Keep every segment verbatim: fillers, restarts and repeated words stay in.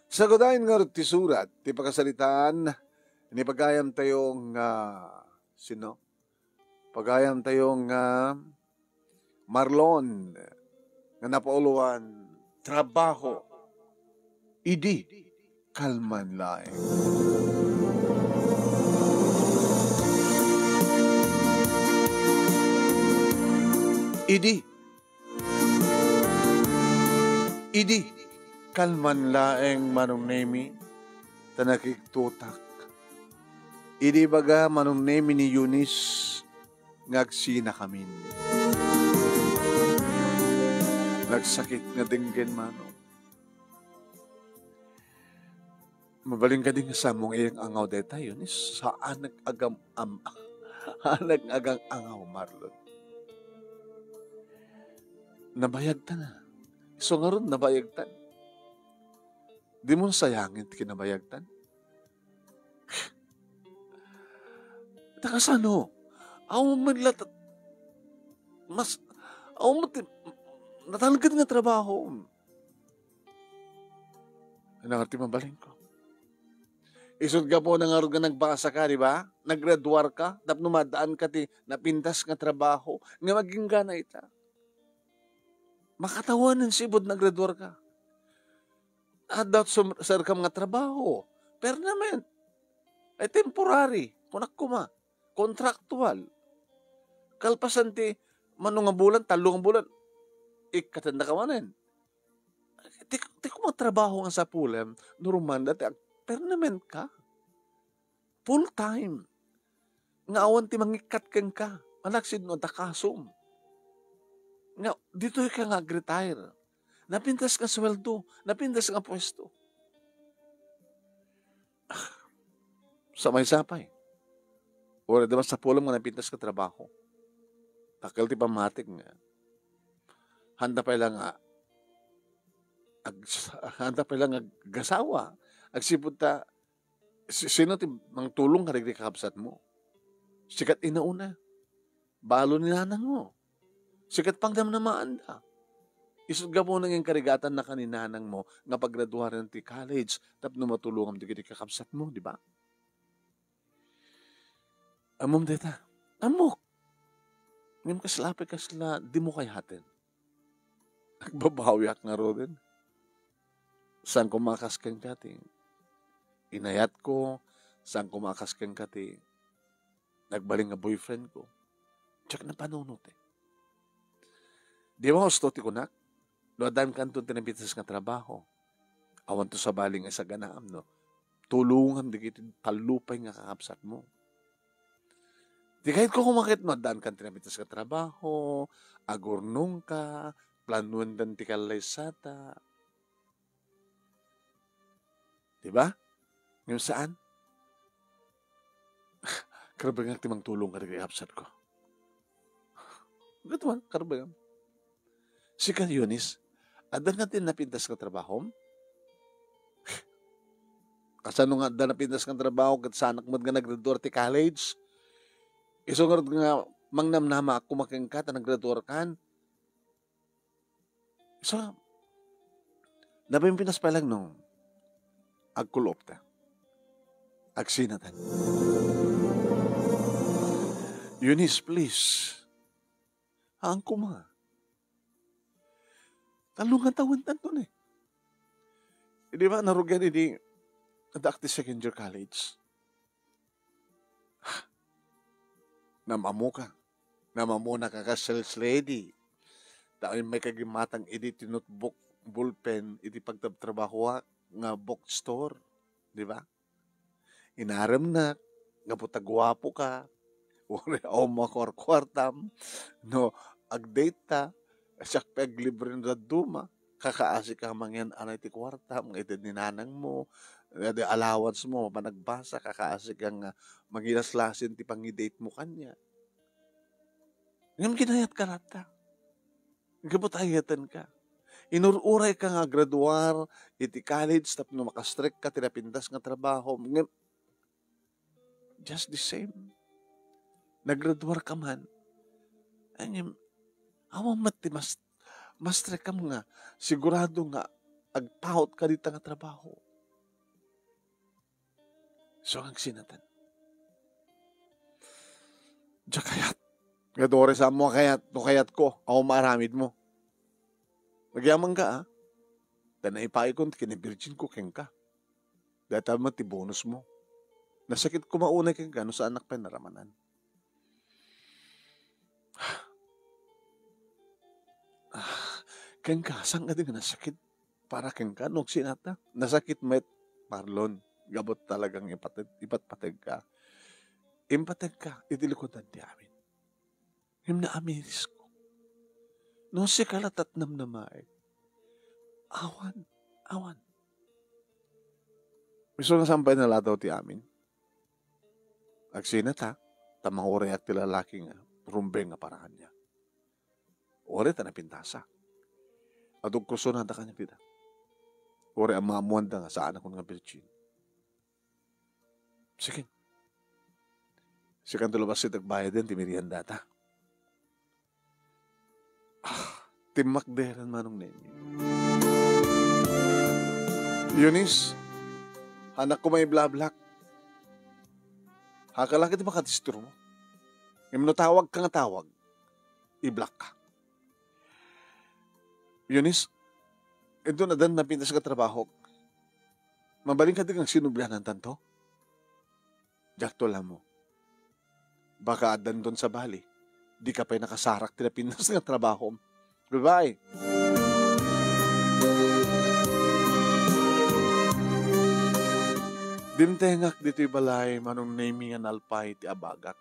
Saguden ngarud ti surat ti pakasaritaan ni pagayamtayo nga, sino? Pagayamtayo nga Marlon nga napauluan, trabaho, idi kalman laeng. Idi Idi kalman laeng, Manong Nemi, ta nakigtutak. Idi ibaga, Manong Nemi, ni Eunice nga agsinakamin. Nagsakit nga denggen, Manong. Mabalin kadi nga samong iyang angaw dayta, Eunice? Saanak agam-, am-, saanak agang-angaw, Marlon. Nabayagtan a. Isu ngarud, nabayagtan. Dimo sayangen ti kinabayagtan? Ta kasano? Awan met la ta-, mas, awan met ti natalged nga trabaho. Ano nga ti mabalinko? Isut' gapuna ngarud nga nagbasa ka, di ba? Naggraduar ka, tapno maaddaanka ti napintas nga trabaho, nga maginggana ita. Makatawanen sipud naggraduar ka. Adda sum-, serkam nga trabaho. Permanent. Ay temporary. Kunak koma. Contractual. Kalpasan ti mano nga bulan, tallo nga bulan, ikkatenda ka manen. Ti, ti koma trabaho nga sapulem, normal da ti ag-, permanent ka. Full time. Nga awan ti mangikkat kenka. Manaksid no adda kasom. Nga, ditoy ka nga ag-retire. Napintas nga sweldo, napintas nga pwesto. Sa maysa pay. Uray adda masapulem nga napintas nga trabaho. Dakkel ti pammatik nga. Handa pay la nga ag-, handa pay la nga agasawa. Agsipud ta, si-, sino ti mangtulong kadagiti kakabsatmo? Sikat inauna. Balo ni nanangmo. Sikat pangnamnamaanda. Isut' gapuna nga inkarigatannaka ni nanangmo nga pagraduaren ti college tapno matulongam dagiti kakabsatmo, di ba? Ammom dayta? Ammok. Ngem kasla pay kasla dimo kayaten. Agbabawiak ngaruden. Saan koma a kas kenka ti inayatko, saan koma a kas kenka ti nagbalin nga boyfriend ko. Diak napanunot, eh. Di ba husto ti kunak? No addankanto ti napintas nga trabaho, awanto sabali nga isaganaam, no? Tulongam dagiti tallo pay nga kakabsatmo. Ti kayatko koma ket no addankan ti napintas nga trabaho, agurnongka, planuendan ti kallaysata. Di ba? Ngem saan? Karubengak ti mangtulong kadagiti kakabsatko. Gaduan, karubengam. Sika, Eunice, adda nga ti napintas nga trabahom? Kasano nga adda napintas nga trabaho ket saanak met nga naggraduar ti college? Isu ngarud nga mangnamnama koma kenka ta naggraduarkan. So, napimpinas pay lang no agkulopta. Agsinatan. Eunice, please. Haan koma. Tallo nga tawen tanto ni. Di ba, narugian idi addaak ti second year college? Namamo ka. Namamona ka kas sales lady. Ta immay ka gimmatang idi ti notebook, ballpen, iti pagtabtrabahoak nga bookstore. Di ba? Inaremnak, gapu ta guapo ka, uray awan mo a kuarkuartam, no, ag-date ta, siak pay aglibre no dadduma, kakaasi ka mangyan anay ti kuartam, nga itedna ni nanang mo, adi allowance mo, mapan agbasa, kakaasi ka nga mangilaslasin ti pangi-date mo kaniak. Ngem ginayatka latta. Gapu ta ayatenka. Inur-urayka nga agraduar iti college tapno makastrekka ti napintas nga trabaho. Ngem, just the same, nagraduarka man. Ngem, awan met ti mas, mastrekam nga sigurado nga agpaut ka dita nga trabaho. So, agsinatan. Diak kayat. Ket uray saan mo a kayat, no kayatko, awan maaramidmo. Agyamanka, a. Ta naipaayko ti kinabirdinko kenka. Dayta met ti bonusmo. Nasakit koma unay kenka no saannak pay naramanan. Ah, kenka, saan kadi nga nasakit para kenka no agsinata? Nasakit met, Marlon, gapu talagang ipateg-, ipatpategka. Impategka iti likudan ti amin. Ngem naamirisko. No sika latta ti namnamaek. Awan, awan. Isu nga saan pay naladaw ti amin. Agsinata, ta mangurayak ti lalaki nga rumbeng nga para kaniak. Uray ta napintasak. Adu kursunada kaniak dita. Uray ammoanda nga saanakon nga birdin. Sige. Sikanto labasit agbayaden ti meriendata. Ah, timmakderen, Manong Nemi. Eunice, anak ko, maiblablak. Hakala ket makadisturbo. Ngem no tawagka nga tawag, iblakka. Eunice, inton addan napintas nga trabahok, mabalin kadi nga agsinublianantanto? Diakto la ammo. Baka addanton sabali, dika pay nakasarak ti napintas nga trabahom. Goodbye. Dimtengak ditoy balay, Manong Nemi, nga nalpay ti abagak.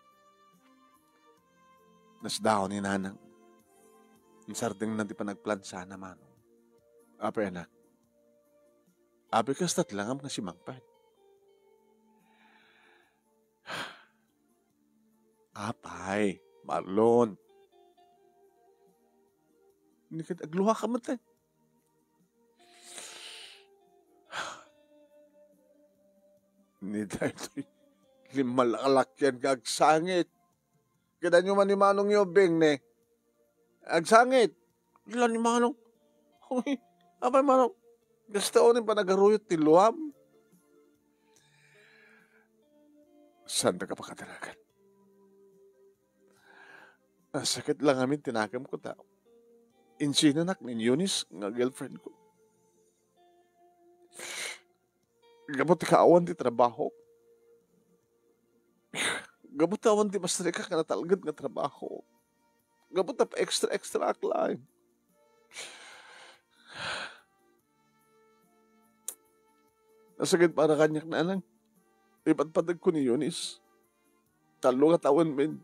Nasdaaw ni Nanang. Insardengna ti panagplansana, Manong. Apay, anak. Apay, kasta ti langam nga simangpet. Apay, Marlon. Ni ket agluaka met, eh. Ni daytoy limmalakalakian nga agsangit. Kitaenyo man ni Manong Yobeng, ne? Agsangit. Ila ni Manong. Uy, apay, Manong, kasta unay panagaruyot ti luam. Saandak a pakadaragan. Nasakit la ngamin ti nakemko ta insinanak ni Eunice nga girlfriend ko. Gapu ti kaawan ti trabaho. Gapu ta awan ti masrikak nga natalged nga trabaho. Gapu ta pa-extra-extra ak laeng. Nasakit para kaniak, Nanang. Ipatpateg ko ni Eunice. Tallo nga tawen men.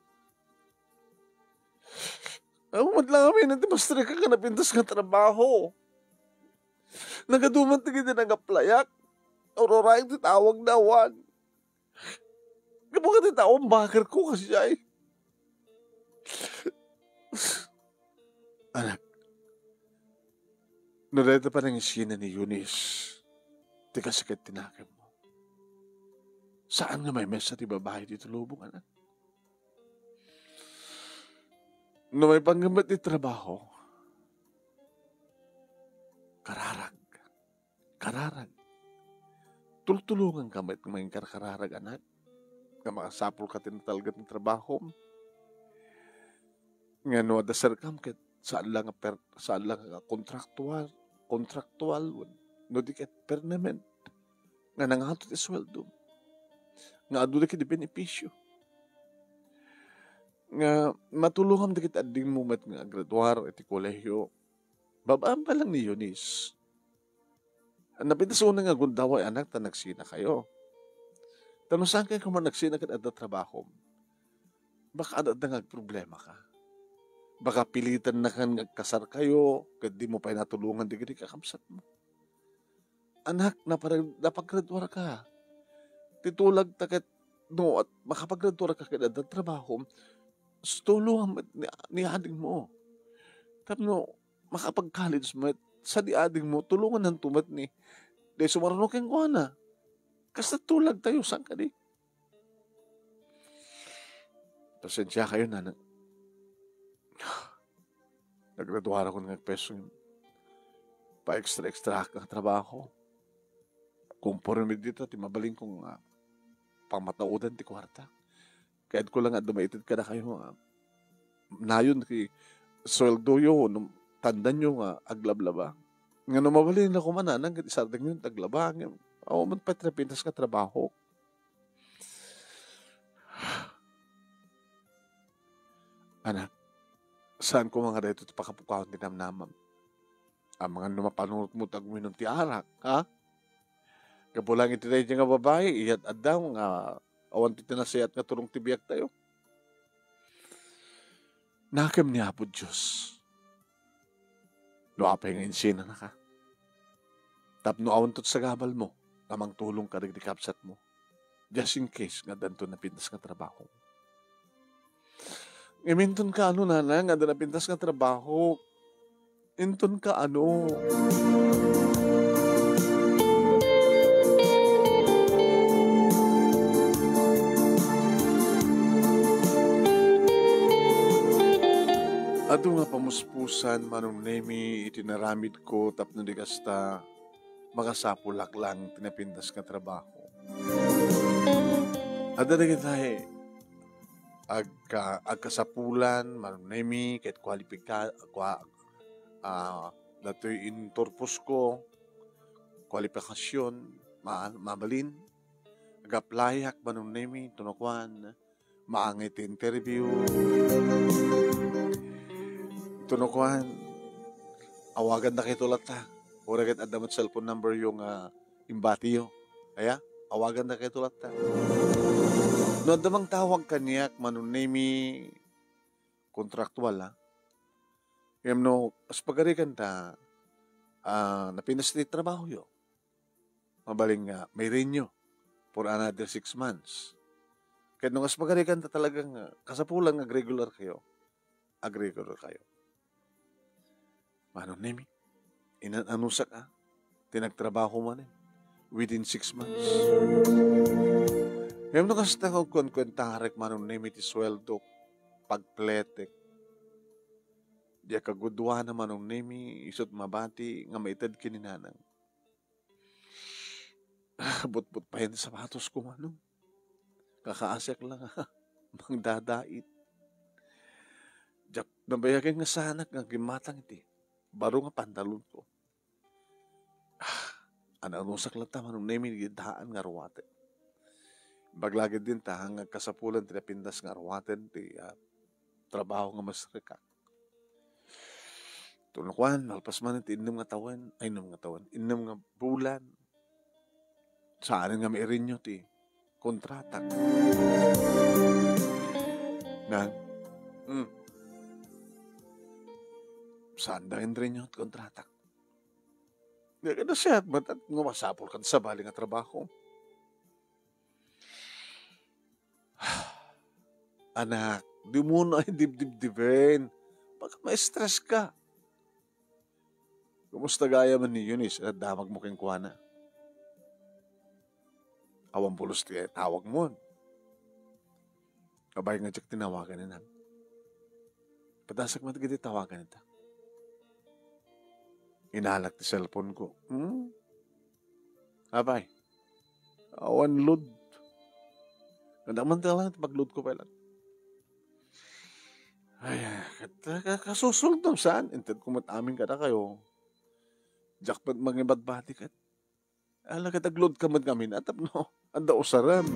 Awan met lang amin ti masrikak nga napintas nga trabaho. Nagadu man ti kiti nag-applyak. Ururayak ti tawag na awan. Gapu ket ti tao, baker ko, kasdiay. Anak, no dayta panangisina ni Eunice ti kasakit ti nakemmo, saan nga maimesa ti babai ditoy lubong, anak. No maipanggep met ti trabaho, kararag. Kararag. Tultulonganka met nga mangkarkararag, anak, nga makasapulka ti natalged nga trabahom. Nga no adda serkam ket saan la nga per-, saan la nga kontraktual, kontraktual, no di ket permanent nga nangato ti sueldo, nga adu dagiti benepisio, nga matulongam dagiti addingmo met nga agraduar iti kolehio. Babaan pa lang ni Eunice. Napintas unay nga gundaway, anak, ta nagsinakayo. Ta no saan kayo koma nagsina ket adda trabahom, baka adda nga agproblemaka. Baka pilitannakan nga agkasarkayo ket dimo pay natulongan dagiti kakabsatmo. Anak, napara-, napagraduarka. Ti tulagta ket no at-, makapagraduarka ket adda trabahom, tulongan met ni, ni adingmo. Tapno makapag-college met, sa di adingmo, tulongannanto met ni, di sumarno kenkuana. Kasta tulagtayo, saan kadi? Pasensiakayo, Nanang. Nagraduarakon nga agpeso. Pa-extra-extra nga trabaho. Konforme dita ti mabalinkon nga pamataodan ti kuarta. Kayatko lang nga adda maited kadakayo nga nayon ti sueldoyo no tandanyo nga aglablaba. Nga no mabalin la koma, nanang, ket isardengyo ti aglaba, ngem awan man pay ti napintas nga trabaho. Anak, saan koma nga daytoy ti pakapukawan ti namnamam? Amangan no mapanunotmo ti agminum ti arak, ha? Gapu lang iti daydiay nga babai, iyat adda nga awan ti nasayaat nga turong ti biagtayo. Nakem ni Apo Dios no apay nga insinanaka. Tapno awanto ti sagabal mo nga mangtulong kadagiti kabsat mo. Just in case nga addanto napintas nga trabaho. Ngem inton kaano, nana, nga adda napintas nga trabaho? Inton kaano? Adu nga pamuspusan, Manong Nemi, iti naramidko tapno di kasta, makasapulak lang ti napintas nga trabaho. Adda dagiti agka-, agkasapulan, Manong Nemi, ket kwalipika-, kwa-, ah, datoy inturposko, kwalipikasion, ma-, mabalin. Ag-applyak, Manong Nemi, inton kuan, maangay ti interview. Inton kuan, awagandakayto latta. Uray ket adda met cellphone number yo nga imbatiyo. Aya, awagandakayto latta. No adda mangtawag kaniak, Manong Nemi, kontraktual, ha? Ngem no, as pagarigan ta, ah, napintas ti trabaho yo. Mabalin nga, mairenyo for another six months. Ket no, as pagarigan ta talagang, ah, kasapulan nga agregular kayo, agregular kayo. Manong Nemi, inan-anusak, ah, ti nagtrabaho manen within six months. Ngem no kasta nga agkuankuentarek, Manong Nemi, ti sueldok, pagpletek, di a kaguduana, Manong Nemi, isut mabati nga maited ken ni nanang. Ah, butbut payen ti sapatosko, Manong. Kakaasiak la nga mangdadait. Diak nabayagen nga saanak nga agimmatang iti baro nga pantalonko. Ah, an-anusak latta, Manong Nemi, dagiti daan nga aruaten. Imbag la ketdin ta nga agkasapulan ti napintas nga aruaten ti, ah, trabaho nga masrekak. Inton kuan, malpas man ti innem nga tawen, ay, innem nga tawen, innem nga bulan, saanen nga mairenyo ti kontratak. Nang, hmm. Saan da inrenyo ti kontratak? Di ka nasehat met nga masapul ka sabali nga trabaho. Anak, dimo na dibdibdiben. Baka ma-stress ka. Kumusta gayam ni Eunice? Damagmo kenkuana. Awan pulos ti tawagmo. Kabay nga diak tinawagan ni Nang. Padasak met gidi tawagan ita. Inalak ti cellphone ko. Hmm? Apay, awan load. Nadaman ta lang ti pag-load ko pay lang. Ay, ket, ka-, kasusultom saan? Inted ko met amin kadakayo. Diak met mangibadbati ket. Ala, ket ag-load ka met ngamin, tapno adda usarem.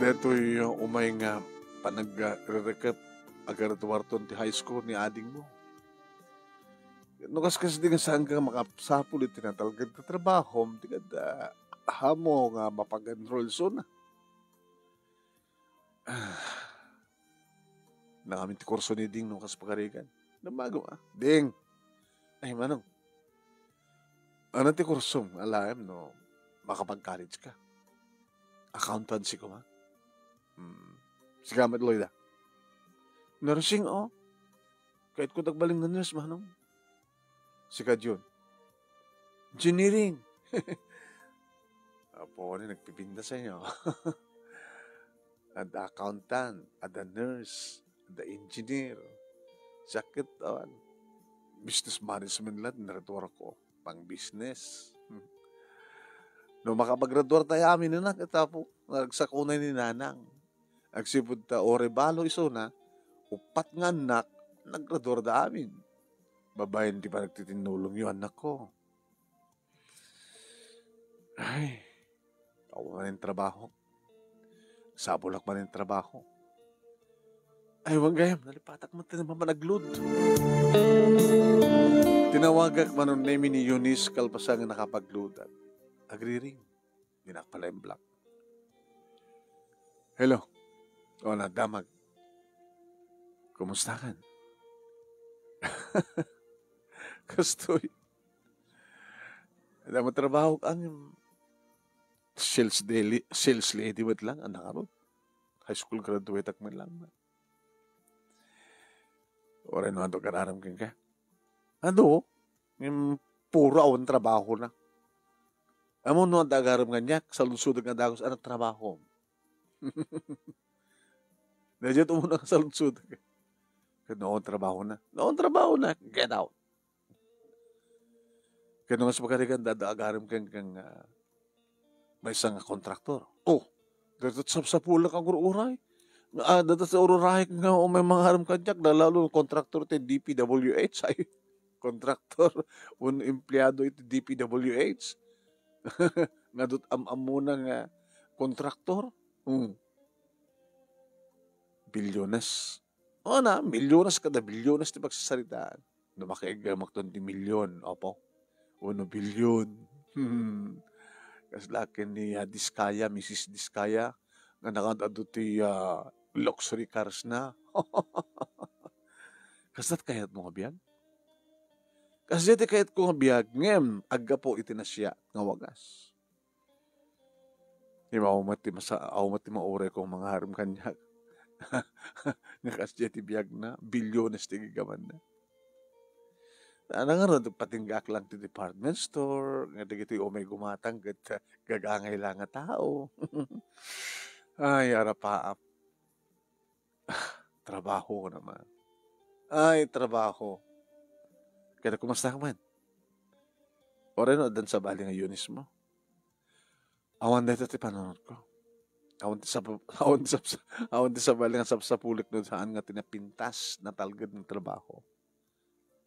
Detoy umay nga panagrerekep, agaretuarton ti high school ni adingmo. No, kaskasdi nga saan ka makasapul iti natalged nga trabahom, di ka da, amo nga mapag-enroll suna. Ah, nangamin ti kurso ni Ding no kas pagarigan. Namago, ah. Ding! Ay, manong. Ano ti kursom? Alaem no makapag-college ka. Accountancy koma. Hmm. Sika met, Loida. Nursing, oh. Kayatko ti agbalin nga nurse, manong. Sika, Jun. Engineering. Apo, ni nagpipintas inyo. Adda accountant, adda nurse, adda engineer. Siak ket, awan, business management la ti naretuarko. pang-business. No makapagraduar tayo amin, anak, itapo, nagsakunay ni nanang. Agsipud ta, uray balo isuna, upat nga annak, nagraduar da amin. Babaen ti panagtitinnulongyo, annakko. Ay, awan manen trabaho. Sabulak manen trabaho. Ay, wan gayam, nalipatak man ti naman agload. Tinawagak manunemi ni Eunice kalpasan nga nakapagload. Agriring. Dinak pala in block. Hello. O, nadamag. Kumusta kan? Kastoy. Adda mo trabaho kan sales daily, sales lady met lang, anak arot. High school graduate ak met lang. Oray no adda agarem kenka. Adu, ngem puro awan trabahona. Ammom no adda agarem kaniak, saludsodek nga dagus, ano trabaho? Daydiay umuna nga saludsodek. Ket no awan trabahona. No awan trabahona, get out. Ket no nga sa pagarigan, adda agarem ken, ken, ah, maysa nga kontraktor. Oh, dayta sapsapulek nga agur-uray. Ah, dayta sa ururayak nga umay mangarem kaniak, da lalo kontraktor ti D P W H. Ay, kontraktor, wenno empleado iti D P W H. Nga adda am-ammona nga kontraktor. Hmm. Bilyones. O na, milyones kada bilyones ti pagsasaritaan. No makaiggamakton ti milyon, opo. Wenno bilyon. Hmm. Kasla ken ni, ah, Diskaya, Missus Diskaya, nga nakaad-adu ti, ah, luxury cars na. Kasla ti kayatmo nga biag? Kasla ti kayatko nga biag, ngem aggapu iti nasia nga wagas. Di maumat ti masa-, aumat ti mauray kong mangarem kaniak. Nga kasdiay ti biagna, bilyones ti gigamanna. Nangarod, patinggaak lang ti department store, nga dagiti umay gumatang ket gagangay la nga tao. Ay, arapaap. Trabaho naman. Ay, trabaho. Kaya kumusta ka man? Oray no, addan sabali nga Eunice mo. Awan dayta ti panunotko. Awan ti sab-, awan ti sab-, awan ti sabali nga sapsapulek no saan nga ti napintas, natalged nga trabaho.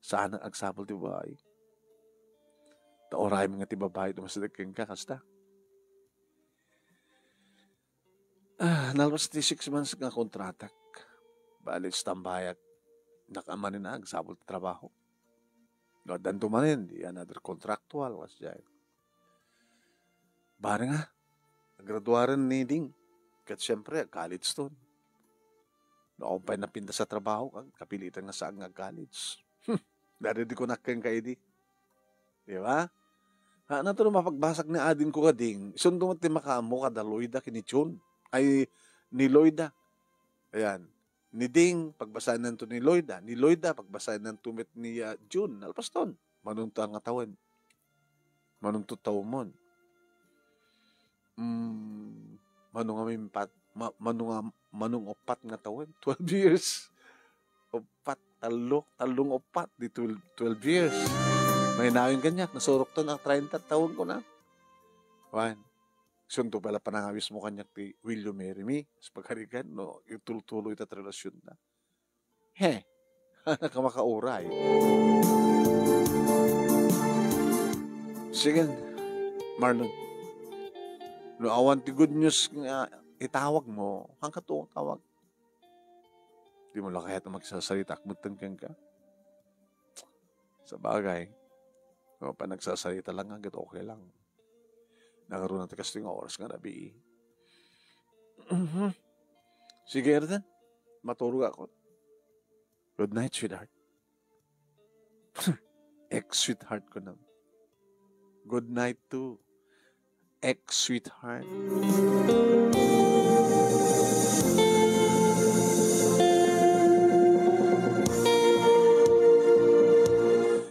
Saan nga agsapul ti babai. Ta urayem nga ti babai, dumasideg kenka, kasta. Ah, nalpas ti six months nga kontratak. Bali, istambayak. Nakaamanen a, agsapul ti trabaho. No, addanto manen, di another contractual, was dyan. Bari nga, nagraduaren ni Ding. Ket siyempre, college ton. No, awan pay napintas a trabaho, ag-, kapilitan nga saan nga college. Hmm, dadi di ko nakken ka idi. Di ba? Ha, nato no mapagbasak ni ading ko kading, isunto met ti makaammo kada Loida ken ni Jun. Ay, ni Loida. Ayan. Ni Ding, pagbasaennanto ni Loida. Ni Loida, pagbasaennanto met ni, ah, Jun. Nalpaston. Manunto nga tawen. Manunto tawmon. Mm, mano nga mimpat-, ma-, mano nga, mano nga upat nga tawen? Twelve years. Upat, tallo, tallo nga upat, di twelve, twelve years. May nawin kaniak, nasurok to na treinta tawen ko na. Wan, sunto pala panangawis mo kaniak ti Will You Marry Me? Sa pagkarigan, no, itultuloy ta relasyon na. He, nakamakauray. Sige, Marlon. No awan ti good news nga itawag mo, hangka to tawag. Di mo la kayat magsasarita, agmetten kenka. Sa bagay, no, panagsasarita lang nga, okay lang. Nangaruna ti kastoy nga oras nga nabii. Mhm. Sige, Erden. Maturog ako. Good night, sweetheart. Ex-sweetheart ko na. Good night to ex-sweetheart.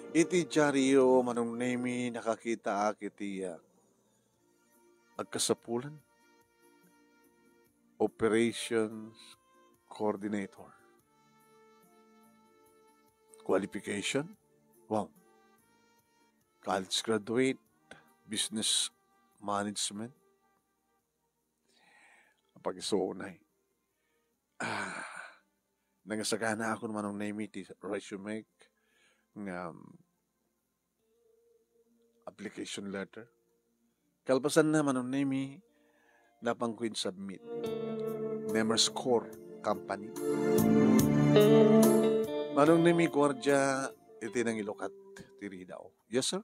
Iti diario, Manong Nemi, nakakitaak iti, ah, agkasapulan. Operations Coordinator. Qualification? Wow. College graduate, business management. Apag isu unay. Ah, nangasagana ako, Manong Nemi, ti resume nga, um, application letter. Kalpasanna, Manong Nemi, napangko in-submit. Nemerscore Company. Manong Nemi, guardia iti nangilukat ti ridaw. Yes, sir.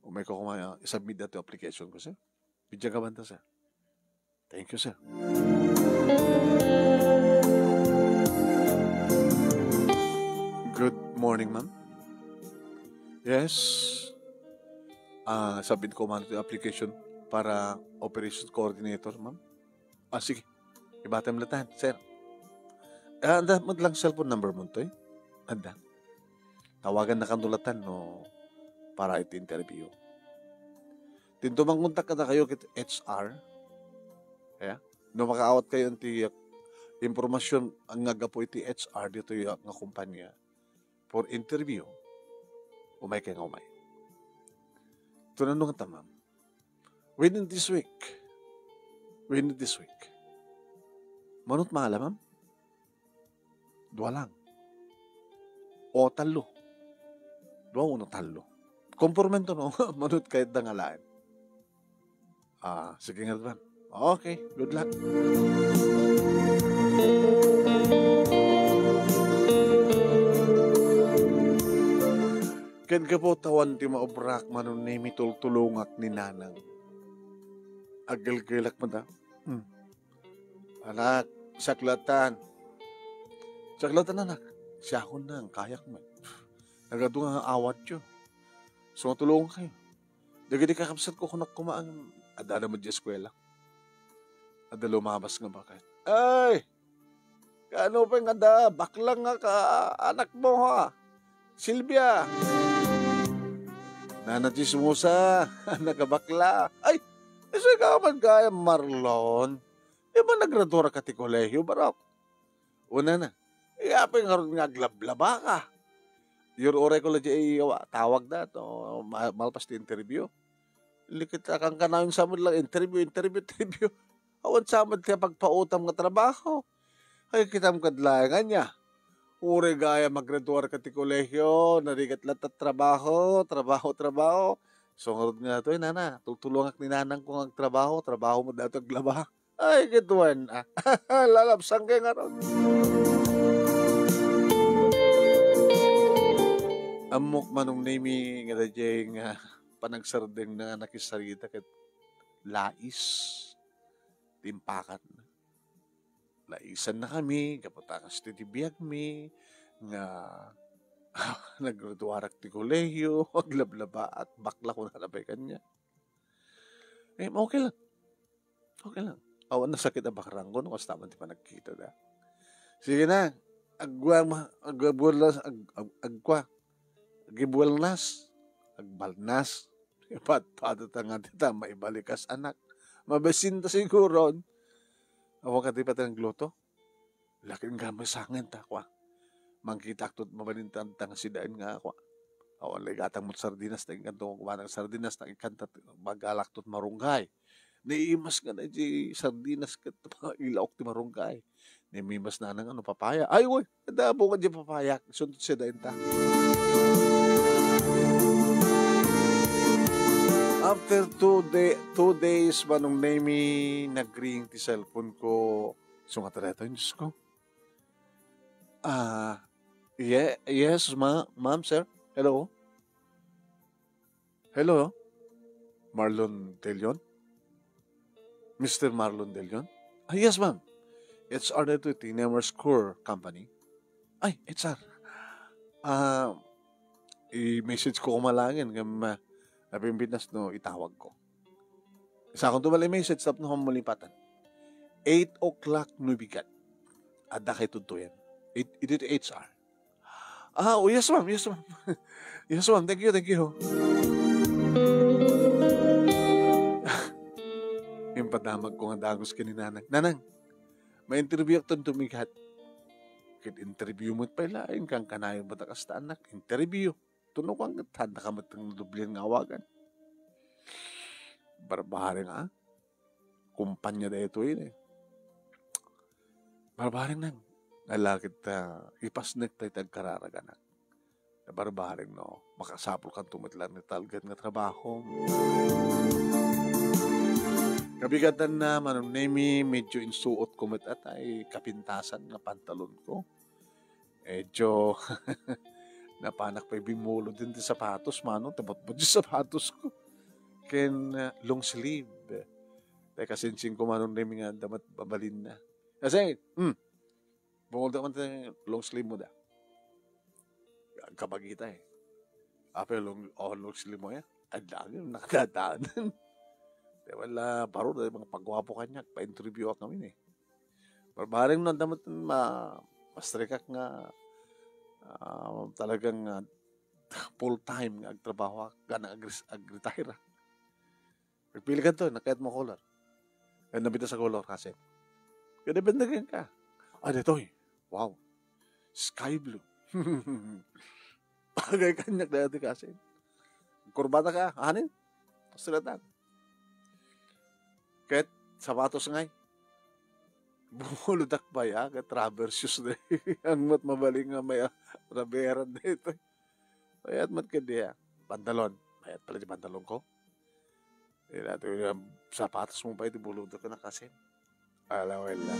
Umayko koma, ah, isubmit dati application ko, sir. Bidiak a banta, sir. Thank you, sir. Good morning, ma'am. Yes. Ah, submit ko man ti application para operations coordinator, ma'am. Ah, sige. Ibatem latan, sir. Ah, anda met lang cellphone number mo toy? Anda. Tawagan na kanto latan no para iti interview. Tinto mangkontak kadakayo ket H R. Ya. No makaawat kayo iti, uh, impormasyon nga aggapu iti H R ditoy, uh, nga kumpanya for interview, umay kay nga umay. Tunano nga tamam. Within this week. Within this week. Manut mala, ma'am? Dua lang. O tallo. Dua wenno tallo. Kompormento, no? Manut kayat da nga lain. Ah, sige nga, ma'am. Okay, good luck. Ken gapu ta awan ti maubrak, Manong Nemi, tultulongak ni nanang. Aggelgelak met, ah. Hmm. Anak, saklatan. Saklatan, anak. Siakon na, kayak met. Nagadu nga awatyo. So, tulungan kayo. Dagiti kakabsat ko, kunak kumaang, adda na met di eskwela. Adda lumabas nga baket. Ay! Kano pay nga da, baklang nga ka, anak mo, ha? Silvia. Nana Chismosa, anak a bakla. Ay, isu ka man kaya, Marlon. Di ba nagraduar ka ti kolehiyo, barok? Una na. Iya pay ngarud nga aglablaba ka. Yur uray ko la di, awa, tawag da, to, ma-, malpas ti interview. Likit a kankanayon sa met lang, interview, interview, interview. Awan sa met ti pagpautam nga trabaho. Ay, kitam kad laeng ania. Uray gayam agraduar ka ti kolehiyo, narigat latta trabaho, trabaho, trabaho. So, ngarud nga to, eh, nana, tultulongak ni nanang ko nga agtrabaho, trabaho mo dato aglaba. Ay, kituan, ah. Lalabsang kay ngarud. Ammok, Manong Nemi, nga daydiay nga panagsardeng na nakisarita ket lais ti impakatna. Laisan na kami, gapu ta kas ti biagmi, nga nagraduarak ti kolehiyo, aglablabaak, bakla ko na pay kanya. Eh, okay lang. Okay lang. Awan nasakit a bakrangko no kasta man ti panagkita da. Sige na. Agwa, ma-, agwa, buenas, ag-, ag-, agkua. Agibuelnas. Agbalnas. Ipatpato ta nga ti ta maibalikas anak. Mabasin ta siguron. Awan ka ti pati nagluto. Lakin nga may sangen ta, kwa. Mangkitak tot mabalin ta, ta nga sidain nga, kwa. Awan lay gatang mo't sardinas, ta inkanto kumanang sardinas, ta inkanta bagalak tot marunggay. Naimas nga na di sardinas ket ilaok ti marunggay. Naimas na nang ano, papaya. Ay, uy, da bunga di papaya. Sunod sidain ta. After two day, two days, Manong Nemi, nagring ti cellphone ko. Sungat reto, Diyos ko. Ah, ye-, yes, ma-, ma'am, sir. Hello? Hello? Marlon De Leon? Mister Marlon De Leon? Ah, yes, ma'am. H R na ito, iti Nemours Core Company. Ay, H R. Ah, i-message ko kumalangin, ngem, ah, napimbitnas no itawag ko. Sa akong tumali message, tapno malipatan. Eight o'clock no bigat. Adda kay tudtuyan. It, it, it H R. Ah, oh, yes, ma'am. Yes, ma'am. Yes, ma'am. Thank you, thank you. Impadamag ko nga dagus ken ni Nanang. Nanang, ma-interview ak ton tumigat. Ket interview met pay laeng, kankanayon met a kasta, anak. Interview. Tunog ang tanda ka met ng dublian nga awagan. Barbareng, ah. Kumpanya daytoy, eh. Barbareng nang, nga lakit ta, ipasnek tayo ti agkararaganak. Barbareng no, makasapul kanto met lang ni talged nga trabaho. Kabigatan na, Manong Nemi, medyo insuot ko met atay kapintasan nga pantalon ko. Medyo napanak pay bimmulod din ti sapatos, mano, tabutbut ti sapatos ko. Ken, ah, long sleeve. Tay kasinsin ko, Manong Nemi, nga adda met mabalin na. Kasi, hmm, bumulod man ti long sleeve mo da. Agkabagita, eh. Apay long, oh, long sleeve mo, eh. Adda, nakadadaan. Di ba la, baro, di mga pagwapo kaniak, pa-interview ak ngamin, eh. Barbareng no, adda met ma-, mastrikak nga, ah, talagang, ah, full time nga agtrabaho, ah, kana agres-, agretire, ah. Nagpili ka to, nakayat mo color. Ay, nabitas a color, kasi. Kaya depende ka. Ah, dito, eh. Wow. Sky blue. Bagay kaniak dati kasi. Kurbata ka, anin? Pasulatan. Ket sapatos ngay. Bumulod ak pay, ah, ket rubber shoes de. Ang mat mabaling nga may, ah, rubberan dito. Mayat mat ket di, ah. Pantalon. Mayat pala di pantalon ko. Ila, ito yung sapatos mo pa iti bulod ko na kasi. Ala, wala.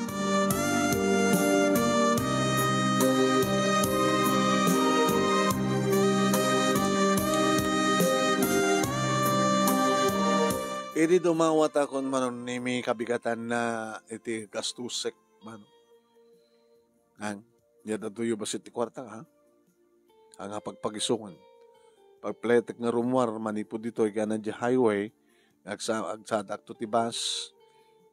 Idi dumawat akon, Manong Nemi, kabigatan na iti gastusek, man. Ang, yadda tuyo basit ti kwarta, ha? Ang pagpagisongan. Pagpletek nga rummuar, manipud ditoy, gana di highway, agsa-, agsadak to ti bus,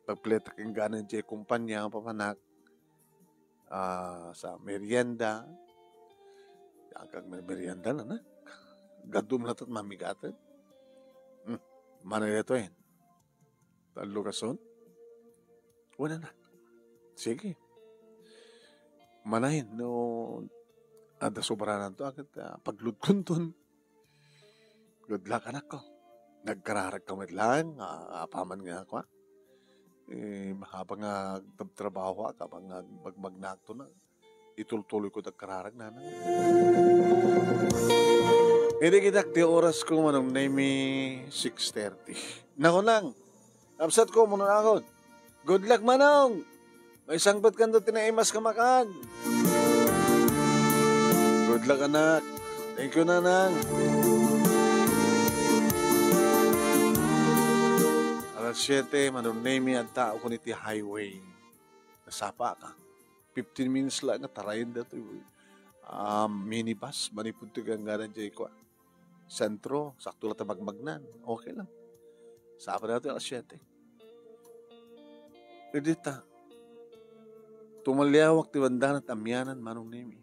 pagpletek inggana di kumpanya, papanak, ah, sa merienda. Agkag merienda na, na. Gadum na tat mamigaten. Hmm. Manay dito, eh. Tallo kason? Wen, anak. Sige. Manay, no, adda sobranan to, agad, ah, pagludkonton. Good luck, anak ko. Nagkararag ka met lang, ah, apaman nga ako, ah. Eh, habang nga agtrabtrabaho, ah, habang nga magmagna to na, itultuloy ko dagkararag, nanang. Idi kitak ti oras ko, Manong Nemi, six thirty. Naku, nang, absat ko, muna ako. Good luck, Manong! Maisangpet kanto ti naimas ka makan. Good luck, anak. Thank you, nanang. Alas siete, Manong Nemi, adda ako iti highway. Nasapa ka. Fifteen minutes lang nga tarayen datoy, ah, minibus, manipud ti gangganan jay kua. Sentro, sakto la ta magmagnan. Okay lang. Sapa datoy alas siete. Idi ta, tumaliawak ti bandana ti amianan, Manong Nemi.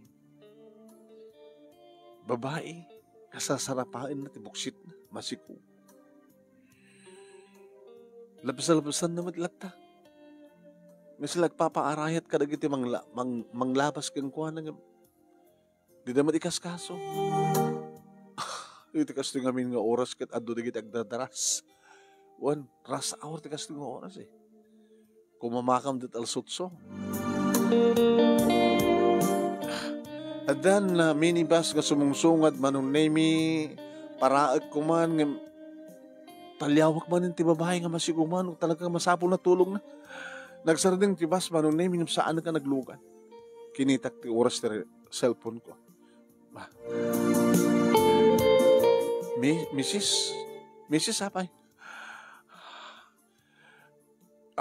Babai, kasasarapaenna ti buksitna, masiku. Lapsa-lapsan na met latta. Nga sila agpapaarayat kadagiti mangla-, mang-, manglabas kenkuana nga dida met ikaskaso. Iti kastoy ngamin nga oras ket adu dagiti agdadaras. Wen, rush hour ti kastoy nga oras, eh. Kumamakam dit alas otso. Addan, ah, minibus nga sumungsungad, Manong Nemi, paraek ko man, ngem taliawak manen ti babai nga masiguman, talaga masapul na tulog na. Nagsardeng ti bus, Manong Nemi, ngem saan ka naglugan. Kinitak ti oras ti re-, cellphone ko. Ba? Mi-, misis, misis, apay?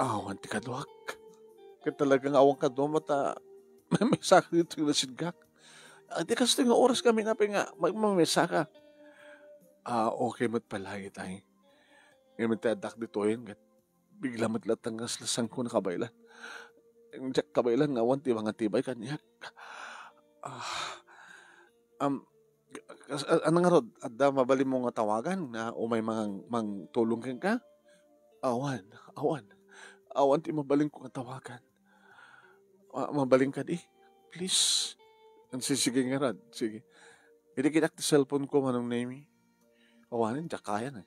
Awan ti kaduak. Ket talaga nga awan kaduak, mata, may mensahe dito nga nasidgak. Ah, di kastoy nga oras kami na nga magmamesa ka. Ah, okay met pala itay. Ngayon ti addak ditoyen, ket bigla met latta nga slasangko na kabaylan. Diak kabaylan nga awan ti mangtibay kaniak. Ah, am, kas-, a-, ano nga rod, adda mabalin mo nga tawagan nga umay mang-, mangtulong kenka? Awan, awan. Awan ti mabalin ko nga tawagan. Ah, mabalin kadi? Please. Sige, sige nga rod. Sige. Idi kitak ti cellphone ko, Manong Nemi. Awanen, diak kayan, eh.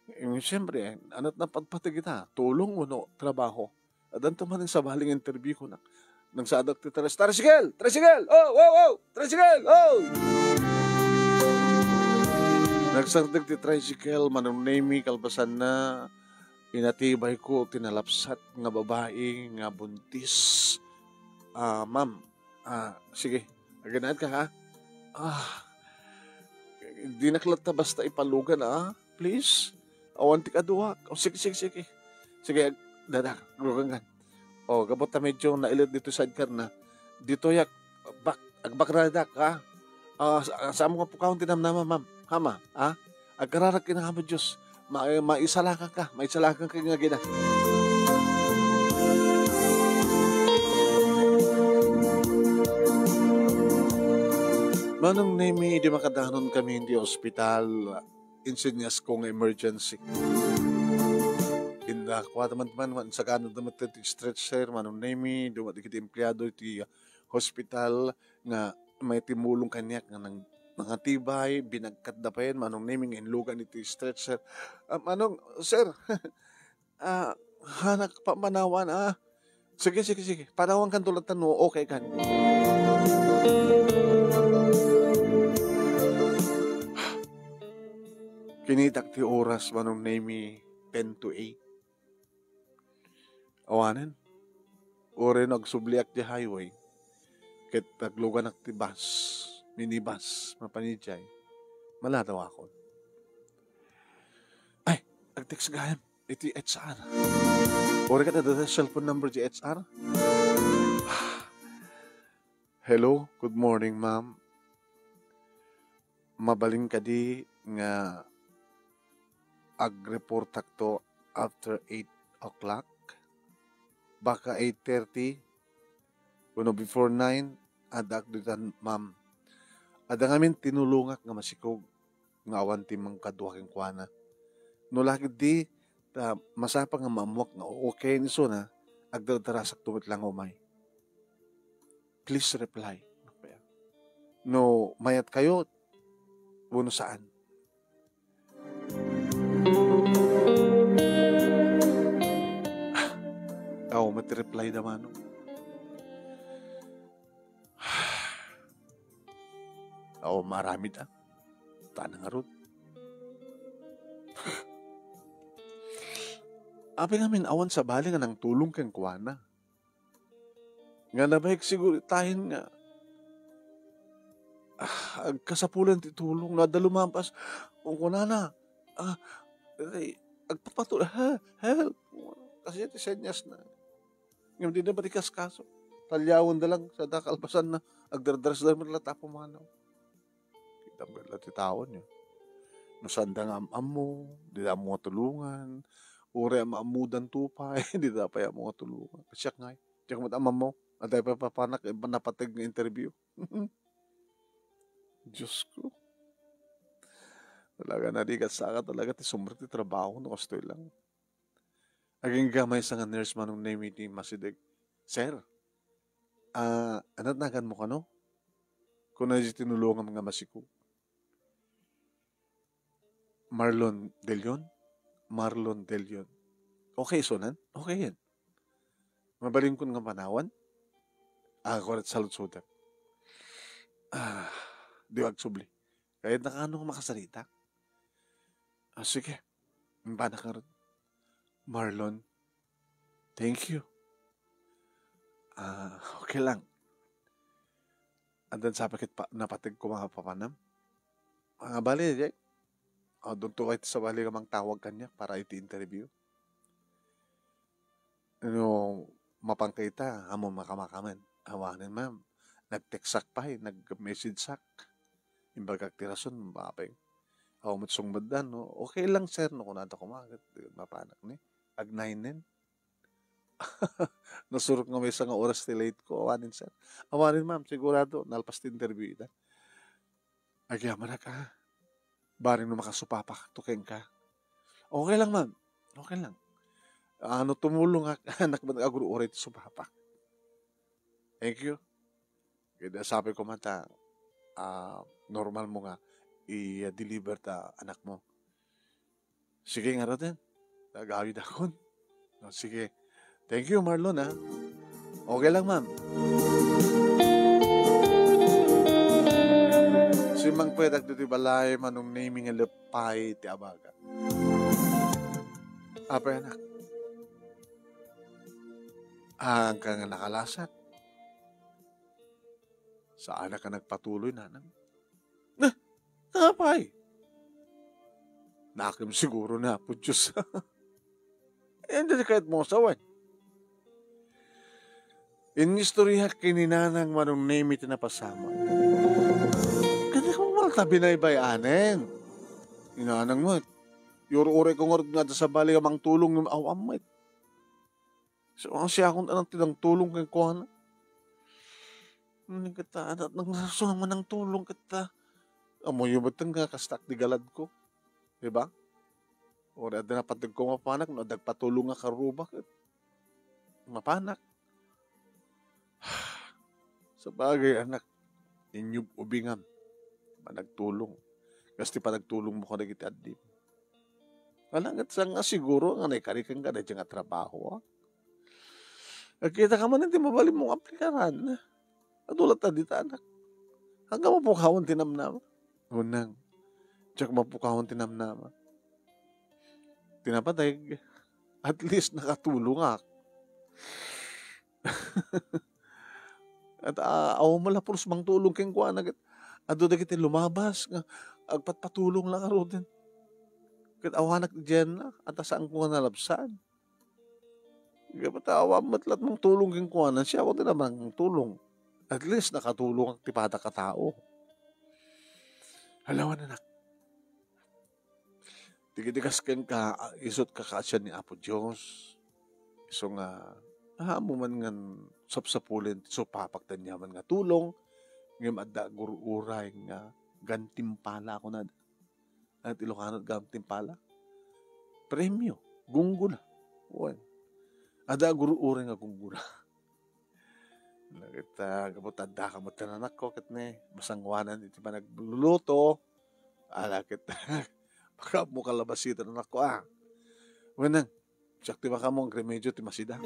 Eh, siyempre, eh, ania ti napadpateg ita, tulong wenno trabaho? Addanto man sabali nga interview ko na. Nagsadak ti tris-, "Tricycle! Tricycle! Oh, oh, oh! Tricycle! Oh!" Nagsardeg ti tricycle, Manong Nemi, kalpasanna, inatibay ko ti nalapsat nga babai nga buntis. "Ah, ma'am, ah, sige, aganaed ka, ha? Ah, dinak latta basta ipalugan, ah, please. Awan ti kaduak." "Oh, sige, sige, sige. Sige, ag-, dada, lugan kan." Oh, gapu ta medyo nailet ditoy sidecar na. Ditoy ak-, bak-, agbakradak, ha? Ah, sa-, saan mo nga pukawan ti namnama, ma'am? Ha, ma? Ha? Agkararag ken Apo Dios. Ma-, maisalakang ka, maisalakang ka nga gina. Manong Nemi, idi makadanon kami iti ospital, insenyas ko nga emergency. Inda, kuwada man, man, man, sagana da met ti stretcher, Manong Nemi, dumat dagiti empleyado iti, ah, hospital nga may timulong kaniak nga nang-, nangatibay, binagkatda payen, Manong Nemi, nga inlugan iti stretcher. Ah, Manong, sir, ah, hanak pa-, panawan, ah. Sige, sige, sige. Panawan kan tulad tano, okay kan. Kinitak ti oras, Manong Nemi, ten to eight. Awanen. Uray no agsubliak ti highway, ket agluganak ti bus, minibus, mapan idiay, maladawakon. Ay, agtext gayam iti H R. Uray ket adda cellphone number ti H R. Hello, good morning, ma'am. Mabalin kadi nga agreportakto after eight o'clock? Baka eight thirty, wenno before nine, addaak ditan, ma'am. Adda ngamin tinulongak nga masikog nga awan ti mangkadua kenkuana. No la ketdi, ta masapa nga maammoak nga okay ni isuna, agdardarasakto met la nga umay. Please reply. No mayatkayo, wenno saan. Aw, met reply da, Manong. Aw, maaramid, ah. Tana ngarud. Apay ngamin awan sabali nga nangtulong kenkuana. Nga nabaek siguro tayen nga, ah, agkasapulan ti tulong. No adda lumampas, kunkunana, ah, ay, agpapatul-, he-, help. Kasi ti senyas na. Ngem dida met ikaskaso. Talyawenda lang, sada kalpasanna, agdardarasda met latta a pumanaw. Kita met la ti tawen, eh. No saanda nga am-ammo, dida ammo nga tulongan. Uray am-ammodanto pay, dida pay ammo nga tulongan. Siak ngay, diak met am-ammo. Adda pay papanak, eh, napateg nga interview. Diyos ko. Talaga, narigat saka talaga ti sumrek ti trabaho, no kastoy lang. Agingga maysa nga nurse, Manong Nemi, ti masideg. "Sir, ah, ania ti naganmo kano?" Kuna idiay tinulongam nga masikog. "Marlon De Leon? Marlon De Leon." "Okay, isunan? Okay yan. Mabalinkon nga panawan?" "Ah, kuret, saludsodak." "Ah, di agsubli. Kayatna kano nga makasarita?" "Ah, sige. Imbanak ngarud." "Marlon, thank you. Ah, okay lang. Addan sa paket pa, napateg ko nga papanam. Ah, bale, di, ah, adunto pay ti sabali nga mangtawag kaniak para iti interview. No, mapanka ita, ammom a kamakaman." "Awanen, ma'am. Nag-textak pay, nag-messageak. Imbagak ti rason, mapeng." Aw met sungbatdan, no? "Okay lang, sir," no, kunada koma, ket mapanak ni. Agnainen. Nasurok nga maysa nga oras ti late ko. "Awanen, sir." "Awanen, ma'am. Sigurado, nalpas ti interview ita." "Agyamanak, ah. Bareng no makasupapakto kenka." "Okay lang, ma'am. Okay lang. Ah, no tumulongak, anak man agur-uray ti supapak." "Thank you." Ket sapay koma ta, ah, normal mo nga i-deliver ta anakmo. Sige ngaruden, agawidakon. O, sige. Thank you, Marlon, ah. Okay lang, ma'am. Simmangpetak ditoy balay, Manong Nemy, nga leppay ti abaga. Apay, anak? Haanka nga nakalasat? Saanak a nagpatuloy, nanang? Nah, apay? Nakem siguro ni Apo Dios. Ania ti kayatmo nga sawen? Inistoryaak ken ni nanang, Manong Nemy, ti napasamak. Ket di ko malta binaybay-anen. Ni nanang met, iyur-urayko ngarud nga adda sabali nga mangtulong ngem awan met. So, ang siakon anak ti nangtulong kenkuana. Nagkita, anak, nangsusunaman nangtulong kita. Ammoyo met nga kastak ti galadko. Di ba? Uray adda napateg ko mapanak, no, adda agpatulong nga karuba ket mapanak. Sabagay, anak, inyub-ubingam. Managtulong. Kas ti panagtulongmo kadagiti addim. Alangat sa nga siguro nga naikarikan ka daydiay nga trabaho, ah. Agkita ka man ti mabalinmo nga aplikaran. Adu latta dita, anak. Haanka mapukawan ti namnama. Unang, diak mapukawan ti namnama. Ti napateg, at least nakatulongak. At, ah, awan met la pulos mangtulong kenkuana ket adu dagiti lumabas nga agpatpatulong la ngaruden. Ket awanak diay, adda saanko nga nalabsan. Gapu ta awan met la mangtulong kenkuana, siak ti namnama nga tulong. At least nakatulongak ti padak a tao. Alawan, anak. Dagiti kas kenka, ah, isut' kakaasian ni Apo Dios. Isu nga, ammom man ngan sapsapulen ti supapak ti aniaman nga tulong, ngem adda agur-uray nga gantimpala, kunada. Ania ti Ilocano ti gantimpala? Premio, gunggona. Wen. Adda agur-uray nga gunggona. Ket, ah, gapu ta addaka met ken anakko, ket ne, masangoanan iti panagluluto. Ala ket, baka mo kalabasitan anakko, ah. Wenang, siak ti makaammo nga agremedyo ti masida.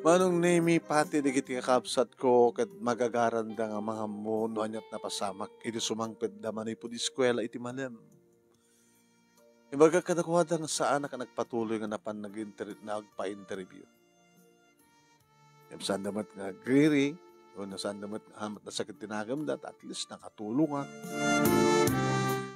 Manong Nemy, pati dagiti kakabsatko ket magagaranda nga mangammo no aniat napasamak idi sumangpetda manipud eskuela iti malem. Imbagak kadakuada nga saanak a nagpatuloy nga napan nag-inter-, nagpa-interview. Ngem saanda met nga agriri, wenno saanda met nga amat nasakit ti nagemda, at least nakatulongak.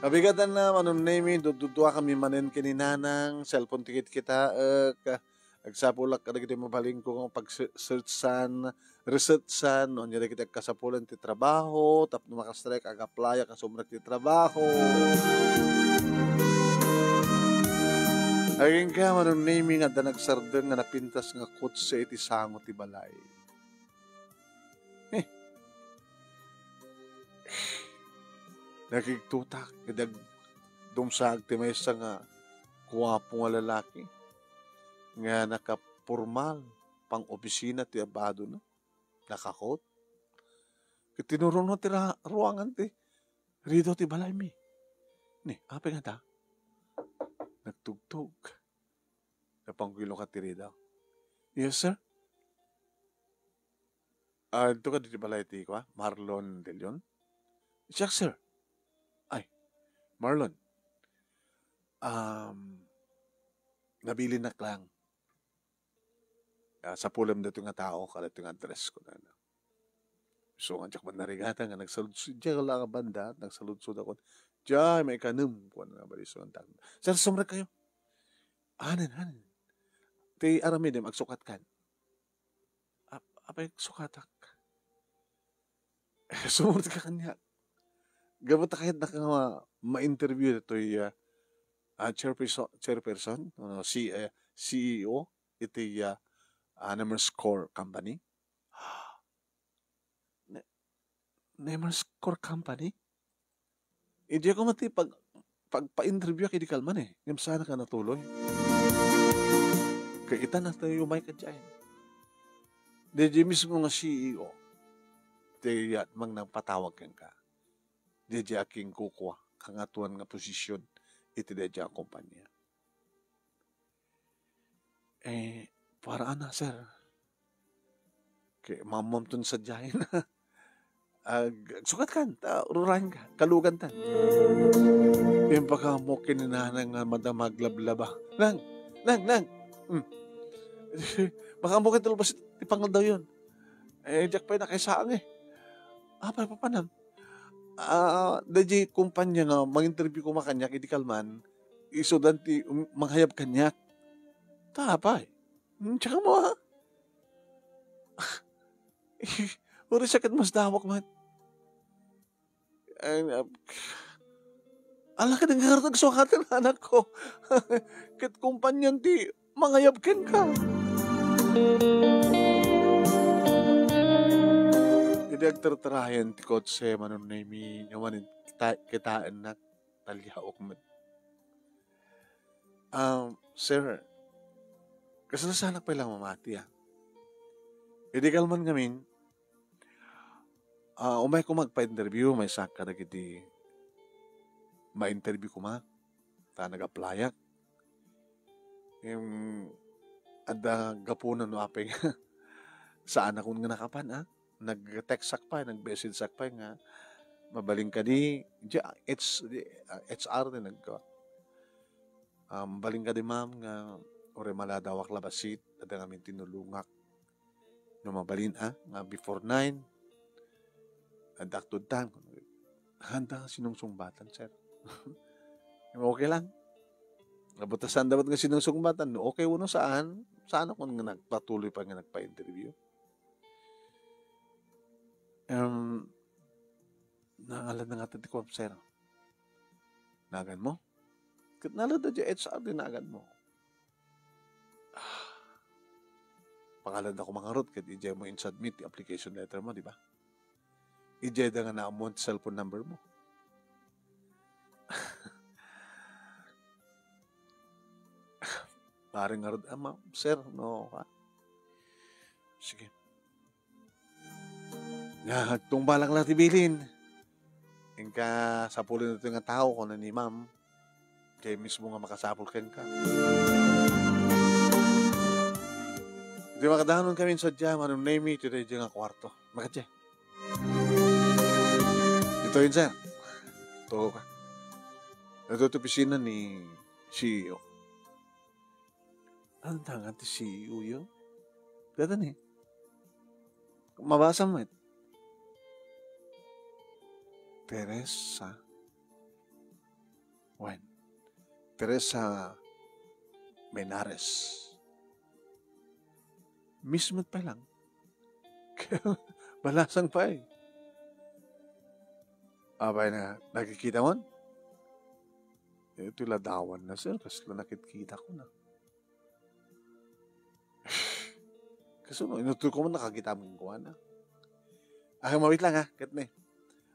Kabigatanna, Manong Nemy, dudduduakami manen ken ni Nanang, cellphone ti kitkitaek, agsapulak kadagiti mabalinko nga pag-searchan, researchan, no ania dagiti agkasapulan ti trabaho, tapno makastrek, ag-applyak a sumrek ti trabaho. Agingga, Manong Nemy, nga adda nagsardeng nga napintas nga kotse iti sango ti balay. Eh. Nakigtutak, idi agdumsaag ti maysa nga guapo nga lalaki nga nakapormal pang-opisina ti abadona. Nakakot. Ket tinurona ti ra-, ruangan ti ridaw ti balaymi. Ni, apay ngata? Nagtugtog. Napangkilo ka ti ridaw. "Yes, sir." "Ah, adto ka ditoy balay ti kua, Marlon De Leon?" "Siak, sir." "Ay, Marlon, um, nabilinak lang. Ah, sapulem daytoy nga tao, kadaytoy nga address," kunana. So, nga diak man narigatan nga nagsaludsod, diak la nga banda, nagsaludsod ako. "Diay, maikanem," kunana, bali, so, ang tag-, "Sir, sumrek kayo." "Hanen, hanen. Ti aramidem, agsukat kan." "Ap-, apay agsukatak?" "Sumurot ka kaniak. Gapu ta kayatnak nga ma-, ma-interview ditoy, ah, ah, chairperson, chairperson, ano, si, eh, C E O iti, ah, ah, Nemerscore Company." "Ne-, Nemerscore Company?" Idiay koma ti pag-, pagpa-interview ak idi kalman, eh. Ngem saanak a natuloy. Kaitan a tayo umay kadiay. Daydiay mismo nga C E O, daydiay a mangpatawag kenka. Daydiay a kingkukua, kangatoan nga posisyon iti daydiay a kompania. Eh, para ana, sir? Kay mamamton sadiayen. Ag-, agsukatkan, ta ururayenka, kalugantan. Impakaammo ken ni nanang nga madama aglablaba. "Nang, nang, nang!" Hmm. "Makaammo ken tulbas ti pangaldawyon." Eh, diak pay nakaisaang, eh. "Apay, papanam?" "Ah, daydiay kompania nga mang-interview koma kaniak idi kalman, isudan ti, um, manghayab kaniak." "Ta apay?" "Hmm, tsaka mo, ah." Uray siak ket masdawak met. Ay, ap-, ala ket ngarud agsukatan, anakko. Ket kompanian ti mangayab kenka. Idi agterterayan ti kotse, Manong Nemy, awan kita-, kitaennak, taliaok met. Um, sir, kasla saanak pay la mamati, ah. Idi kalman ngamin, ah, umay koma agpa-interview, maysa kadagiti ma-interview koma, ta nag-applyak. Yung adda gapuna no apay nga saanakon nga nakapan, ah. Nag-text ak pay, nag-message ak pay nga, "Mabalin kadi?" Di, H-, di, ah, H R ti nagkuan. Um, "Mabalin kadi, ma'am, nga uray maladawak la bassit, adda ngamin tinulongak. No mabalin, ah, nga before nine, adda tudtan." Adda sinungsungbatan, sir. Okay lang. Abot ta saan dapat nga sinungsungbatan. No okay wenno saan, saanakon nga nagpatuloy pa nga nagpa-interview. Em, nangalan na nga ti kuam, sir. Nagan mo? Ket nalada di H R ti nagan mo. Ah, pangalan da ko mangarot ket idiay mo in-submit ti application letter mo, di ba? Idiay da nga naammuan ti cellphone number mo. Pare ngarud, ah, ma-, sir, no, ha? Sige. Nga, agtungbalang la ti bilin. Inka sapulen ditoy nga tao, kuna ni ma'am. Kay mismo nga makasapul kenka. Iti makadanon kami sadiay, Manong Nemy, iti daydiay nga kuarto. Makadya. Ditoy, sir. Tuo ka. Ito, ito opisina ni C E O. Ano nga ti C E O yun? Dada ni. Mabasa mo it. Teresa. Wen. Teresa Menares. Mismo pa lang. Balasang pa eh. Apay na, nakikita mo? Ito ladawan na, sir. Kasla nakikita ko na. Kaso no, inutoy ko man nakakita mo yung kuwan, ah. Ay, mawit lang, ha, ket ni.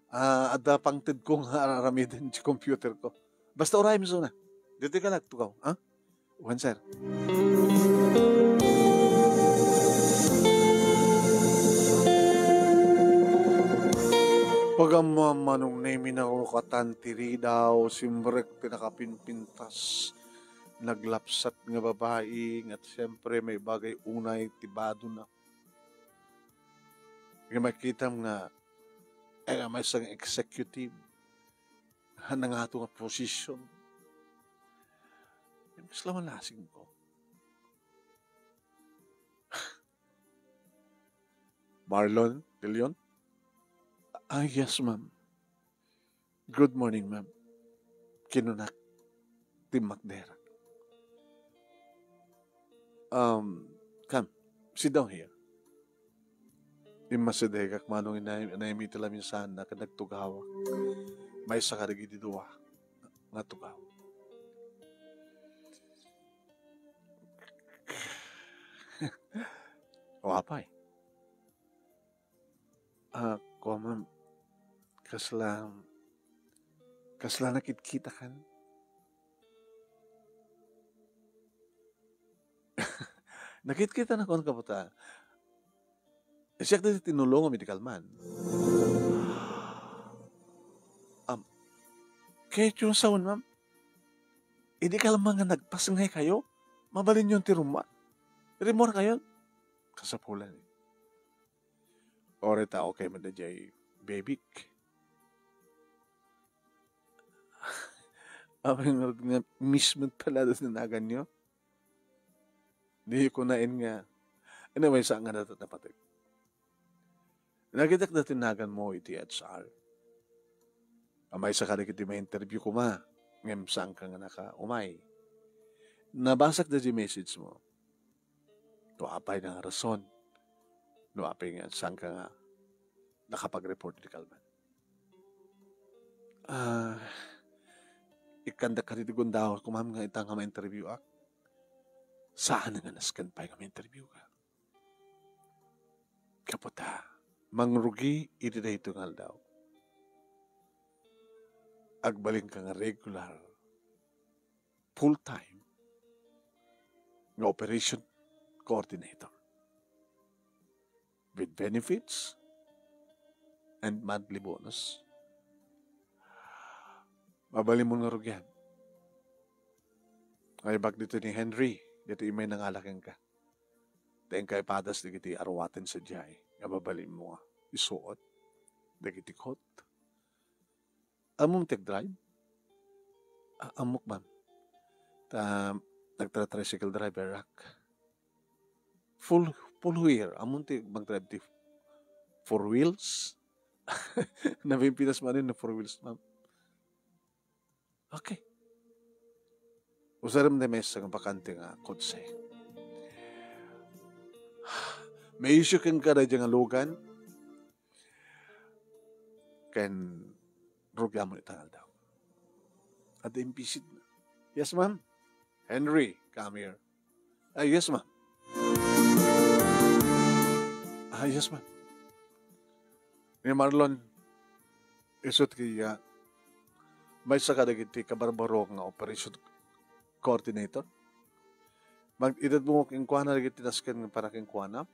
Ah, adda pangted ko nga ar-aramiden ti computer ko. Basta uray mo suna. Dito ka lang, tukaw, ha? Wen, sir. Pagammam, Manong Nemy, narukatan ti ridaw, simrek ti nakapimpintas, naglapsat nga babai, nga siempre, maibaga unay ti badona. Nga makitam nga, eh, maysa nga executive, nga nangato nga position. Mas laman lasing ko. Marlon de Leon? Ah, yes, ma'am. "Good morning, ma'am," kinunak, timmakder. "Um, come, sit down here." Immasidegak manong inay-, inaymi ti laminsanna ken nagtugawak. Maysa kadagiti dua nga tugaw. O, apay? Ah, kuwan, ma'am, kasla, kasla nakitkitakan. Nakitkita na kon kaputa. Siak ti tinulongom iti kalman. Am, kayo sawen, ma'am? Idi kalman nga nagpasngay kayo, mabalinyon ti rummuar. Rimmuar kayon. Kasapulan, eh. Ore ta okay man da jay bebik. Apay nga, nga mismo pala da naganyo? Di ko nain nga. Anyway, saan nga natat napatay? Nakitak da tinagan mo iti H R. Amay sa kadagiti ma-interview koma, ngem saan ka nga naka-umay. Nabasak da di message mo. No apay nga rason. No apay nga saan ka nga nakapag-report di kalman. Ah, ikkandak ka ti gundawko, ma'am, nga ita nga ma-interview ak. Saan nga nasken pay nga ma-interview ka? Kaputa, mangrugi iti daytoy nga aldaw. Agbalin ka nga regular, full-time nga operation coordinator with benefits and monthly bonus. Mabalin mo nga rugian. Ay, bag dito ni Henry, dito imay nangala kenka. Dayta inkay padas dagiti aruaten sadiay nga mabalin mo nga isuot dagiti coat. Ammom ti agdrive? A-, ammok, ma'am. Ta, nagtra-tricycle driver ak. Full, full wheel. Ammom ti magdrive ti four wheels? Napimpinas man yun, four wheels, ma'am. Okay. Usarem ti maysa nga bakante nga kotse. May issue kenka daydiay nga lugan, ken rugiam ita nga aldaw. Adda impisit na. Yes, ma'am. Henry, come here. Ah, yes, ma'am. Ah, yes, ma'am. Ni Marlon, isut' kaya, maysa kadagiti kabarbaro nga operation coordinator. Mag-itedmo kenkuana dagiti nasken para kenkuana.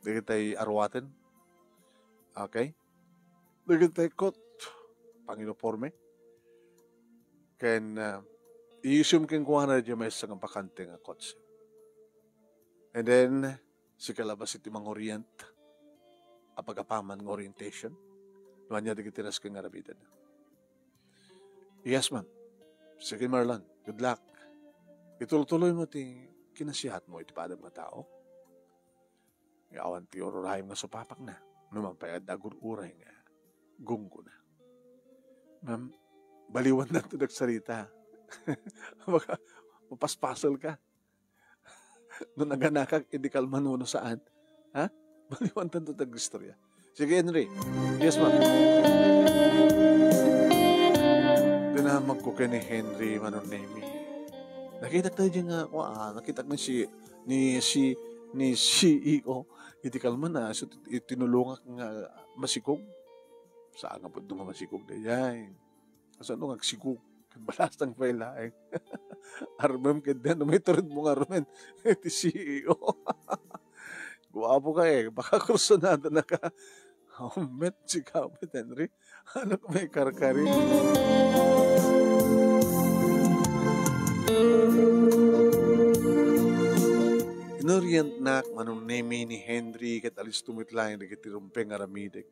Dagiti aruaten. Okay? Dagiti coat, panguniporme. Ken, ah, i-assume kenkuana daydiay maysa nga bakante nga kotse. And then, sika labat ti mangorient. Apagapaman nga orientation. No ania dagiti nasken nga aramiden. Yes, ma'am. Sige, Marlon. Good luck. Itultuloy mo ti kinasihat mo iti padam nga tao. Nga awan ti ururayem nga supapakna. No man pay adda agur-uray nga gunggona. Ma'am, baliwandan to dagsarita. Baka mapaspasel ka. No naganakak, idi kalman mo no saan. Ha? Baliwandan to dagistorya. Sige, Henry. Yes, ma'am. Dinamag ko kay ni Henry, Manong Nemi. Nakitak tayo dyan nga, wa, nakitak ni si, ni si, ni C E O. Iti kalman na, so, ti-, tinulongak nga masikog. Saan nga pud nga masikog daydiay? Kasano nga agsikog? Balasang pay laeng. Armem ket den, umitured mo nga armen. Iti C E O. Guapo ka eh. Baka kursunada na ka. Met, si Kapit Henry. Ano ka may karkari? Inorientnak, Manong Nemi, ni Henry, ket alisto met laeng dagiti rumbeng nga aramidek.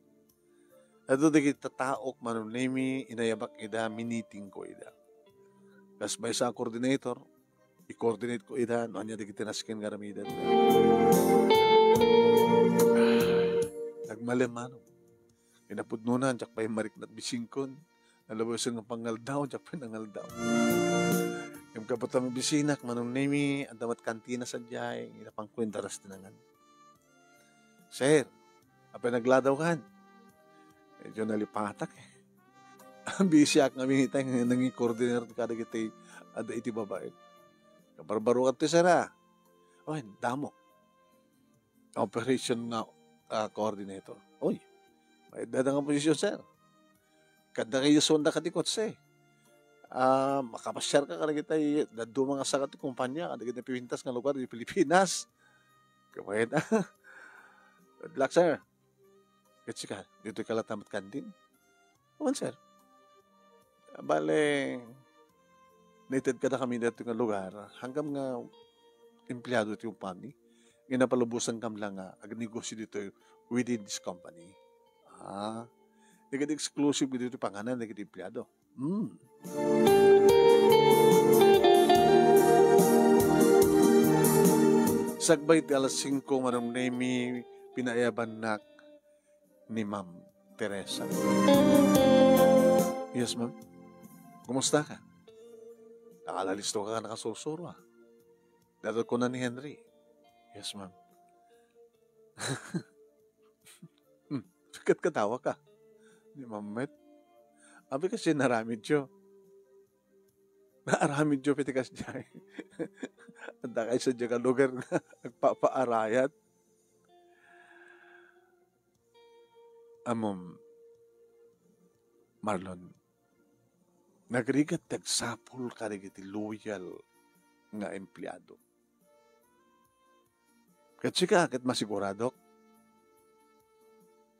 Adu dagiti tataok, Manong Nemi, inayabak ida, minitingko ida. Kas maysa a coordinator, i-coordinate ko ida, no ania dagiti nasken nga aramiden. Nagmalem, Manong. Inapudnona, diak pay mariknat bisingkon. Nalabasen nga pangaldaw, diak pay nangaldaw. Ngem kaputa nga bisinak, Manong Nemi, adda met kantina sadiay, inapanko indaras ti nangan. Sir, apay nagladaw kan? Medyo nalipatak eh. Bisiak nga minitay nga nangikoordinar kadagiti adda iti babai. Kabarbaro ket ti sir, ah. Oy, damo. Operation nga, ah, coordinator. Oy, may dada nga posisyon, sir. Kada kayo sunda ka ti kotse. Ah, makapasiar ka kadagiti dadduma nga saka ti kumpanya, kadagiti napipintas nga lugar di Pilipinas. Kapagayat, good luck, sir. Ket sika, ditoy ka latta met kantin? Wen, sir. Bale, naitedka dakami ditoy nga lugar, ngem nga empleado ti umpami, nga napalubosankam la nga agnegosyo ditoy within this company. Ah, di kadi exclusive ditoy panganan dagiti empleado. Hmm. Sakbay ti alas singko, Manong Nemy, pinaayabannak ni Ma'am Teresa. Yes, ma'am. Kumusta ka? Nakalisto ka, nakasursuro, ah. Datot ko na ni Henry. Yes, ma'am. Hmm, ket katawa ka. Ni Ma'am Met. Abi kasi naramidyo. Naaramidyo piti kasdiay. Adda kay sa diay nga lugar nga agpapaarayat. Ammom, Marlon, nagrigat ti agsapul kadagiti loyal nga empleado. Ket sika, ket masiguradok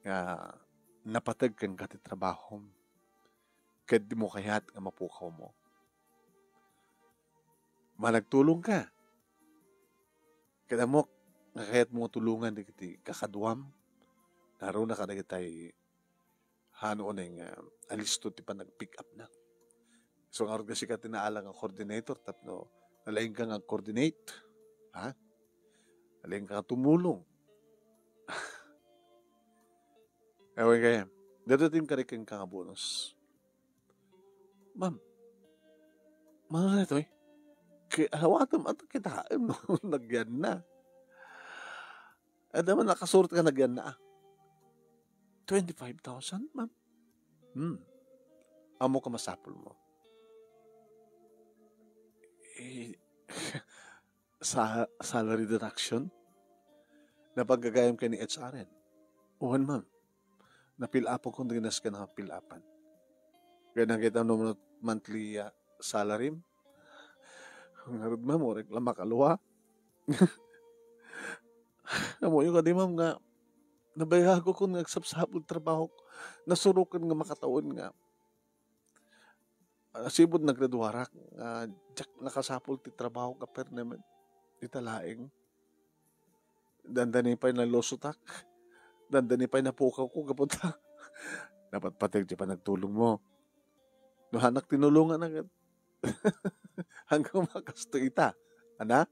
nga napateg kenka ti trabahom, ket dimo kayat nga mapukawmo. Managtulongka. Ket ammok nga kayatmo nga tulongan dagiti kakaduam, ngaruna kadagitay hano unay nga alisto ti panag-pick up na. So, ngarud nga sika ti naala nga coordinator tapno nalaingka nga coordinate, ha? Nalaingka nga tumulong. Awan kaya. Datoy ti inkari kenka nga bonus. Ma'am, mano daytoy? Kay awatem at kitaem no nagyan na. Adda man nakasurot nga nagyan na, ah. Twenty-five thousand, ma'am? Hmm. Ammok a masapulmo? Eh, sa salary deduction? Napaggagayam ken ni H R N? Wen, ma'am. Napilapo kon dinas ken napilapan. Ket nakita no monthly, ah, salary? Ngarud, ma'am, uray la makalua. Ammoyo kadi, ma'am, nga nabayagko kon nga agsapsapul trabaho. Nasuroken nga makatawen nga, ah, sipud naggraduarak, ah, diak nakasapul ti trabaho nga permanent. Ita laeng. Dandani pay nalusotak. Dandani pay napukawko gapu ta napatpateg ti panagtulongmo. No, hanak tinulongan na ket. Hanggang makasto ita. Ana?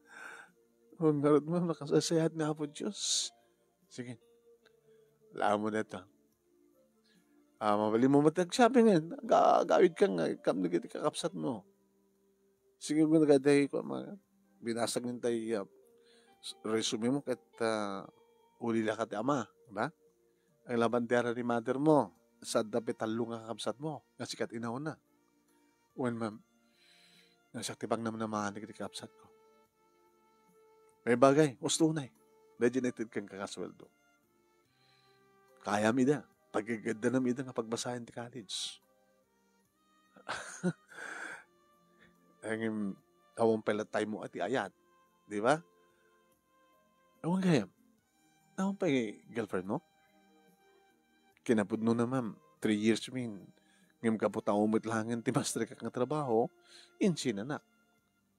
Ngarud, ma'am, nakasasayat nga Apo Dios. Sige. Laam mo dayta. Ah, mabalinmo met ti agshopping, eh. Ga-, agawidka nga, kam dagiti kakabsatmo. Sige, guna, kadi, kua, ma-, binasag nin tay, ah, s-, resume mo ket, ah, ulila ka ti ama, di ba? Ang laban ti ara ni mother mo, sadda pay tallo nga kakabsatmo, nga sikat inawna. Wen, ma'am, nga siak ti pangnamnamaanna iti kakabsatko. May bagay, usto unay. Daydi naited kenka nga sueldo. Kayam ida. Pagigeddanam ida nga pagbasayan ti college. Ngem, awan pay la time mo a ti ayat. Di ba? Awan gayam. Awan pay girlfriend mo? Kinapudno na, ma'am. Three years min. Ngem gapu ta umet laengen ti mastrek nga trabaho, insinanak.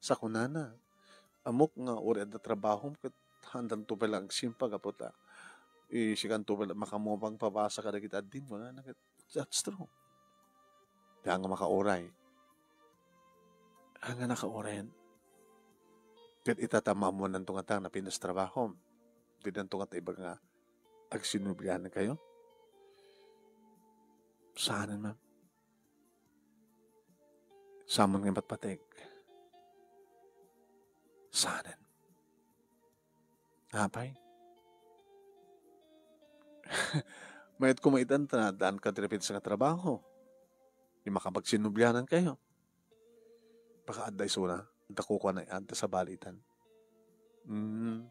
Sa kunana, "Ammok nga uray adda trabahom ket haandanto pay la agsimpa gapu ta, eh, sikanto pay la makaammo pagpabasa kadagiti addin," kunana ket, "That's true." Diak nga makauray. Ania nga nakaurayan? Ket ita ta maammuannanto ngata nga napinas trabahom. Didanto ngata ibaga nga agsinublianankayo? Saanen, ma'am. Saanmo nga ipatpateg? Saanen. Apay? Mayat koma itan ta addaan ka ti napintas nga trabaho. Di makapagsinublianankayo. Baka adda isuna, adda kukuana, adda sabali itan. Mm.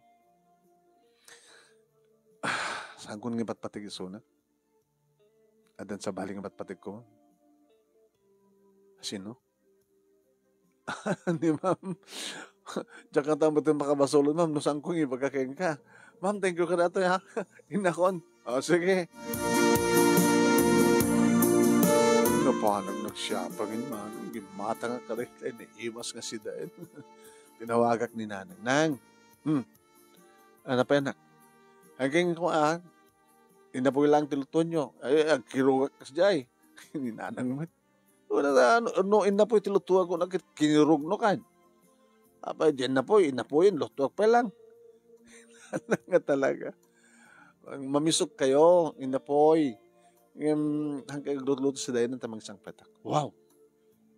Ah, saanko nga ipatpateg isuna? Addan sabali nga patpategko. Sino? Ni ma'am. Diak ngata met makabasolon, ma'am, no saanko nga ibaga kenka. Ma'am, thank you kadatoy, ha? Innakon. O, sige. Napanag nagsiapangin, Manong. Gimmatangak kadayta, naimas nga sidaen. Tinawagak ni Nanang. Nang! Hmm. Ano pa, anak? Hanggang ko, ah, inapoy lang ti lutuanyo. Ay, agkirugak kasdiay. Ni Nanang met. Wala na, no, no, innapoy ti lutuanko, nagkit-, kinirugno kan. Apay, diyan napoy, innapoyen, lutuak pa lang. Nanang nga talaga. Ang mamisok kayo, inapoy. Ngem, hanggang agluto-luto si Dayan, ta mangsangpetak. Wow!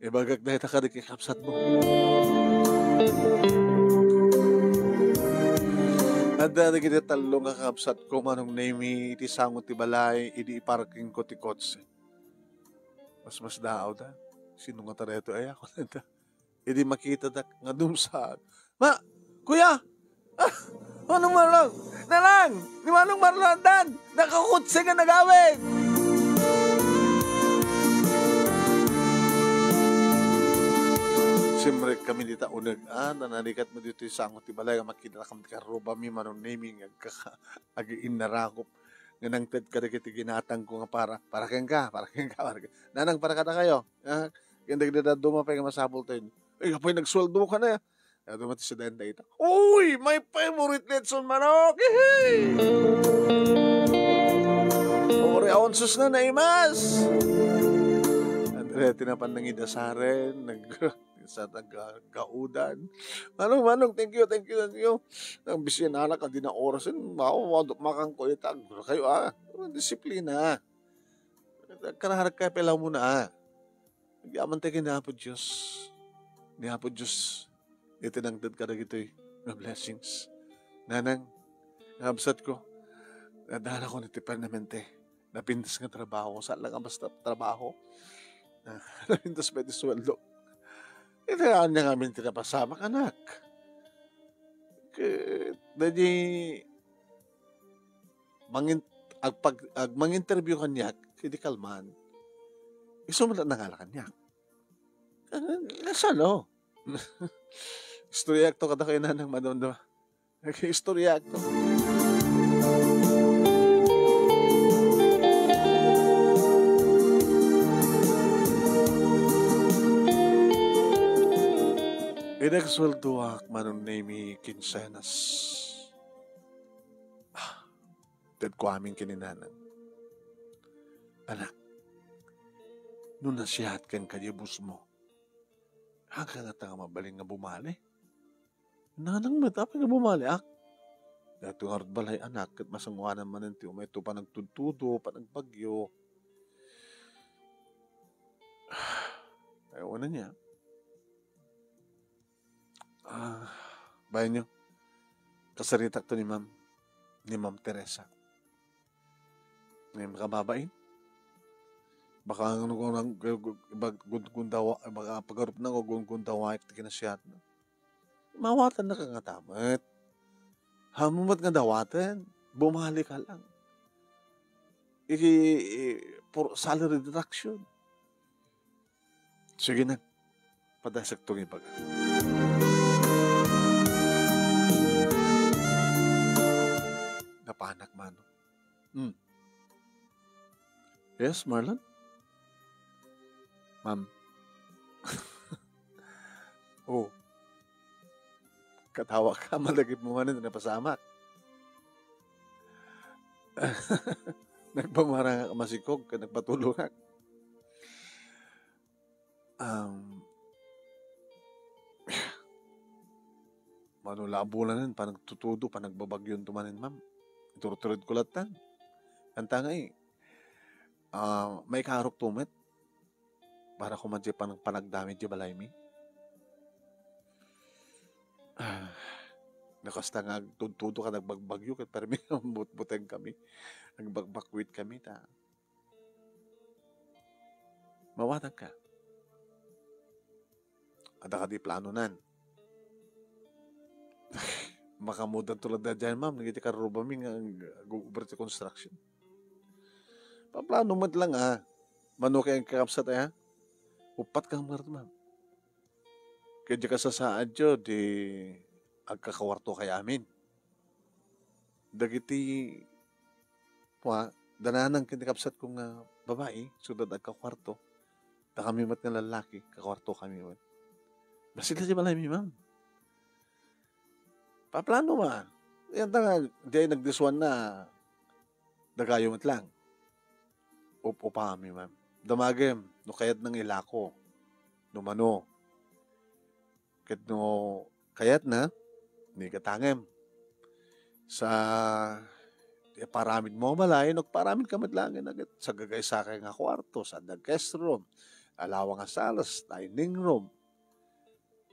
Ibagak dayta kadi kakabsat mo. Adda dagiti tallo nga kakabsat ko, Manong Nemi, iti sango ti balay, idi iparking ko ti kotse. Mas, mas daaw da. Sino nga tareto ay ako nanta? Idi makita dak nga dumsag. Ma, kuya! Ah, Manong Marlon! Nanang! Ni Manong Marlon, dan! Nakakutse nga nagawid! Simrek kami dita uneg, ah, nananikat mo dito yung sango ti balay, makita kami karubami, Manong Nemi, nga agkaka-, agi-innarakop. Nga nangted kadagiti ginatang ko nga para, para kenka, para kenka, para kenka. Nanang, para kada kayo. Ah, kaya dagdada duma pa yung masapul tayo. Ay, apay, nagsueldo ka na. Kaya dumating si Denda ita. Uy, my favorite lechon manok! Yehey! Ore onsos na naimas! Andre, tinapan ng idasaren, nag-, sa nag-, gaudan. Manong, Manong, thank you, thank you, thank you. Ang bisiyan anak, di na orasin, mao, makan ko ita, kayo ah. Disiplina. Kararag ka, pelaw mo na ah. Agyaman tayo ken ni Apo Dios. Ni Apo Dios, iti nangted kadagitoy nga blessings. Nanang, nga absat ko, nadala ko iti permanente. Napintas nga trabaho, saan lang nga basta trabaho. Napintas pa iti sueldo. Iti anya nga amin ti napasamak, anak. Ke-, dadi, mangin-, agpag-, ag-, manginterview kaniak, idi kalman. Isu met nangala kaniak. Ah, nasano? Istoryaak to, kada kayo nanang madamdama. Istoryaak to. Inagsueldoak, Manong Nemi, kinsenas. Ah, tedko amin ken ni Nanang. Anak, no nasihat ken kadi a boss mo, hangka ngata nga mabalin nga bumali? Nanang met, apay nga bumaliak? Daytoy ngarud balay, anak, ket masangoanan manen ti umay to panagtudtudo, panagbagyo. Ayaw na niya. Ah, bayan nyo. Kasaritak to ni Ma'am, ni Ma'am Teresa. Ngayon, makababain. Baka ano ko nang gu-, gu-, ibag-, gun-, gundawa-, baka pagarup na ko gun-, gundawaek ti kinasiat na. Mawatan na ka nga tamat. Hamu met nga dawaten, bumalik ka lang. Iki, i-, for salary deduction. Sige na. Padasakto nga ibaga. Napanak, Manong. Hmm. Yes, Marlon? Ma'am. Oh. Katawa ka, malagip mo man, napasamak. Nagpamarangak masikog, nagpatulongak. Um, mano la a bulanen, panagtutudo, panagbabagyo to manen, ma'am. Iturtured ko latta. Anta nga eh, ah, maikarok to met. Para koma di panag-, panagdamit di balay mi. Ah, nakasta nga agtudtudo ka, nagbagbagyo, ket permi, but-, buteng kami. Nagbagbakwit kami, ta. Mawatag ka. Adda kadi planonan. Makamudan to la daydiay, ma'am, dagiti karrubami nga ag-, obra ti construction. Paplano met lang, ah. Mano kay kakabsat, ah. Uppat ka ngarud, ma'am. Ket diay kasasaadyo, di agkakawarto kay amin. Dagiti, wa, dananang ken ni kabsatko nga babai, sudad agkakuarto. Ta kami met nga lallaki, kakuarto kami met. Bassit la ti balaymi, ma'am. Paplano, ma. Yan ta nga, diay nagdisuan na, dakayo met lang. Up-upami, ma'am. Damagem, no kayatna nga ilako. No mano. Ket no kayatna, ni gatangem. Sa, iparamid mo a balay, no agparamid ka met laeng, ket sagagaysaka nga kuarto, sa guest room, alawa nga salas, dining room.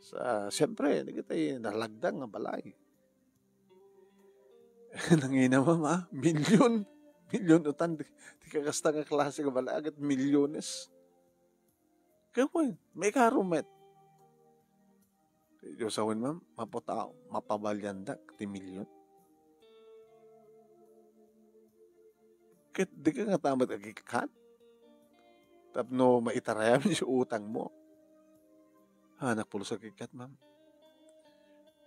Sa, siyempre, dagiti nalagda nga balay. Nangina, ma'am, ah, milyon. Milyon utan, ti, ti kakasta nga klase nga balay, agat milyones. Kaya po, may karo met. Diyos awan, ma'am, maputa-, mapabaliandak ti milyon. Ket di ka nga tamat agikkat? Tapno maitarayam ti utang mo. Anak, pulos agikkat, ma'am.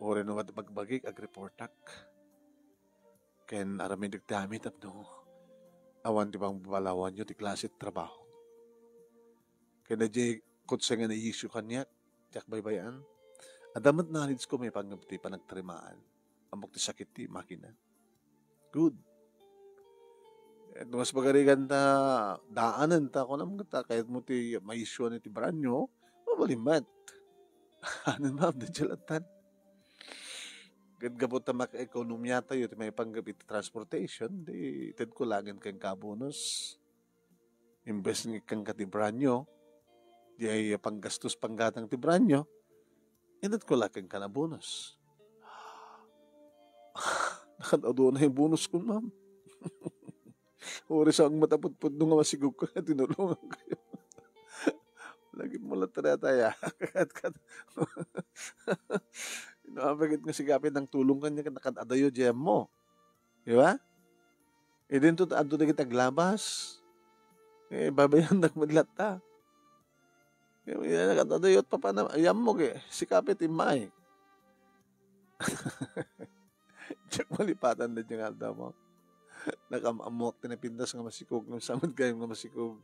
Uray no mad-, bagbagik, agreportak. Ken aramidek ti amin tapno awan ti pangbabalawanyo ti klase ti trabaho. Ken diay kutse nga naisyu kaniak, diak baybay-an. Adda met knowledge ko maipanggep ti panagtarimaan. Ammok ti sakit ti makina. Good. Eh, no mas pagarigan ta, daanen ta, kunam ta, kayat mo ti maisyuan iti branyo, mabalin met. Anen, ma'am, da jalatan. Ket gapu ta makaekonomiatayo ti maipanggep iti transportation, di itedko laeng kenka bonus. Imbes nga ikkanka ti branyo, diay panggastos panggatang ti branyo, itedko laeng kenka bonus. Nakadadua ti bonus ko, ma'am. Uray sa ang matapudpudno nga masigugko nga tinulongan kayo. Lagi mo la tayo, taya. Kat, kat. Ino, apagit nga sigapit ang tulong kanya, kat nakadadayo, G M mo. Di ba? Idinto adto dagiti aglabas. Eh, babayannak met latta. Eh, nakadadayo, papa na, ayam mo, eh. Sigapit, imay. Diak malipatan da diay nga aldaw mo. Nakam-ammoak ti napintas nga masikog, ngem sa met gayam nga masikog.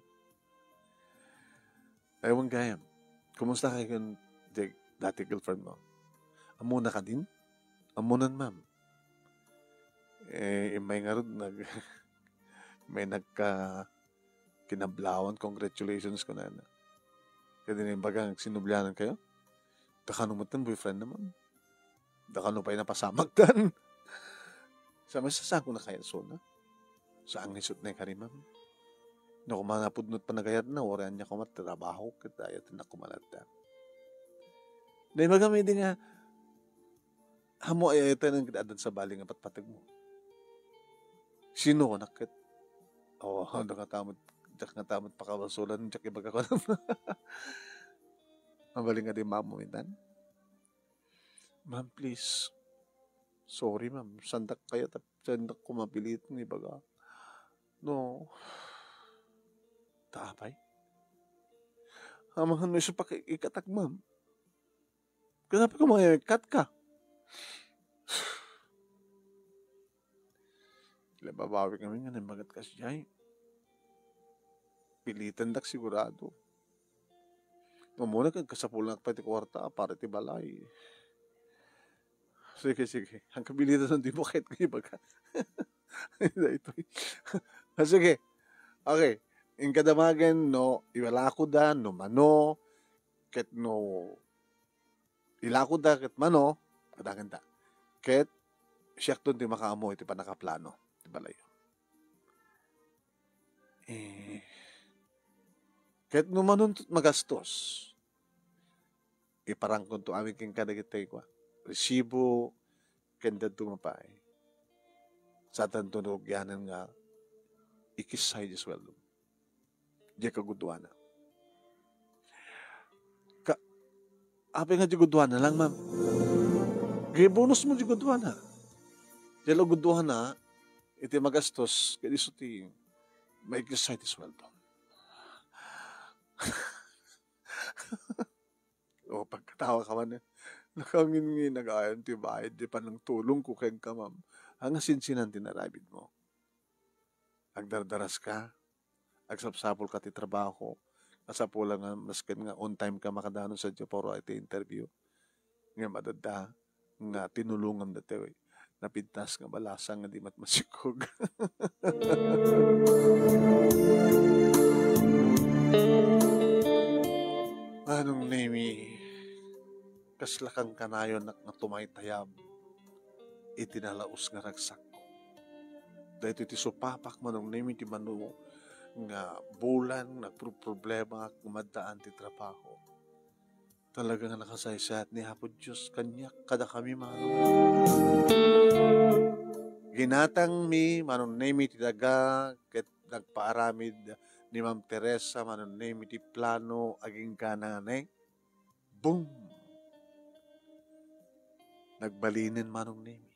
Ay, wen gayam. Kumusta kayo kun diay dati girlfriend mo? Ammona kadin? Ammonan, ma'am. Eh, imay ngarud, nag-, may nagka-, kinablawan, congratulations, kunana. Kaya din yung bagang sinublianan kayo? Dakano mo tan boyfriend naman. Dakano pay napasamak tan. Sa masasago na kaya sona? Sa ang isut na kari, ma'am. No, kung manapudnot panagayat na, warian niya kumat, trabaho, kita, ayat na kumalat ta. Na yung bagang may di nga, amo ay ayatan ang kita adan sa bali nga patpatag mo. Sino ko nakit? Oh, da nga tamad, da nga tamad pakabasulan, da ibaga ko na. Mabaling nga di mamo, itan. Ma'am, please. Sorry, ma'am. Sandak kaya, tap-, sandak ko mapilit ni baga. No. Tapay. Amahan mo isu pa ikatag, ma'am. Kenapa ka mga kat ka? Lababawi kami nga naimagat ka siyay. Pilitan dak sigurado. Mamuna kag kasapulan pay ti kwarta, para ti balay. Sige, sige. Ang kabilitan ng di mo kahit kayo baga. Ito. Ah, sige. Okay. Ingkadamagan, no, iwalako da, no, mano, ket no, ilako da, ket mano, kadaganta. Ket, siakton ti makaamo iti panakaplano, ti balayo. Eh, ket no manuntot magastos, iparangkonto amin kenka dagiti kua, resibo, ken daduma pay. Satan to narugianan nga ikissay di sueldo. Di kaguduana. Ka, apay nga di guduana lang, ma'am? Gay bonus mo di guduana. Di la guduana, iti magastos, kaya iso ti maikissay ti sueldo. O, pagkatawa ka man, eh. Nakangin-ngin, nagayon ti bayad, di panangtulongko kenka, ma'am. Ania sinsinan ti inaramidmo? Agdardaras ka? Agsapsapul ka ti trabaho? Kasapulan nga, masken nga on time ka makadanon sadiay puro iti interview. Ngem adda nga tinulongam datoy. Napintas nga balasang nga di met masikog. Manong Nemi, kasla kankanayon nga tumaytayab iti nalaus nga ragsakko. Daytoy ti supapak, Manong Nemi, ti mano nga bulan nagproproblema nga maddaan ti trabaho. Talaga nga nakasaysayat ni Apo Dios kaniak kadakami, Manong. Ginatangmi, Manong Nemi, ti daga ket nagpaaramid ni Ma'am Teresa, Manong Nemi, ti plano agingga nganay. Boom! Nagbalinen, Manong Nemi.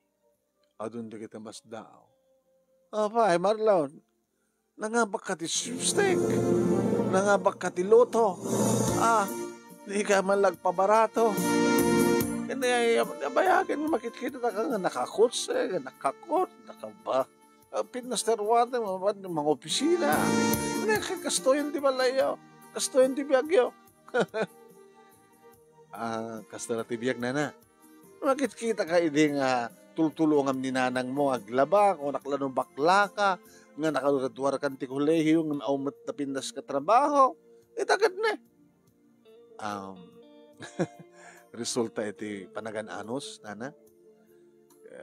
Adun dagiti masdaaw. Apay, Marlon, nangabakka ti sweepstake? Nangabakka ti lotto? Ah, di ka man lang pabarato? Ket nabayagen nga makitkita ka nga nakakotse, nga nakakot, nakaba-, ah, pinmaster water, mga, mga opisina. Ania, kastoyen ti balayyo, kastoyen ti biagyo. Ah, kasta la ti biag, nana. Makitkita ka idi nga tultulongam ni nanangmo aglaba, kunak la no bakla ka, nga nakagraduar kan ti kolehiyo, ngem awan met napintas nga trabaho. Ita ket ne. Um, resulta iti panagan-anos, nana.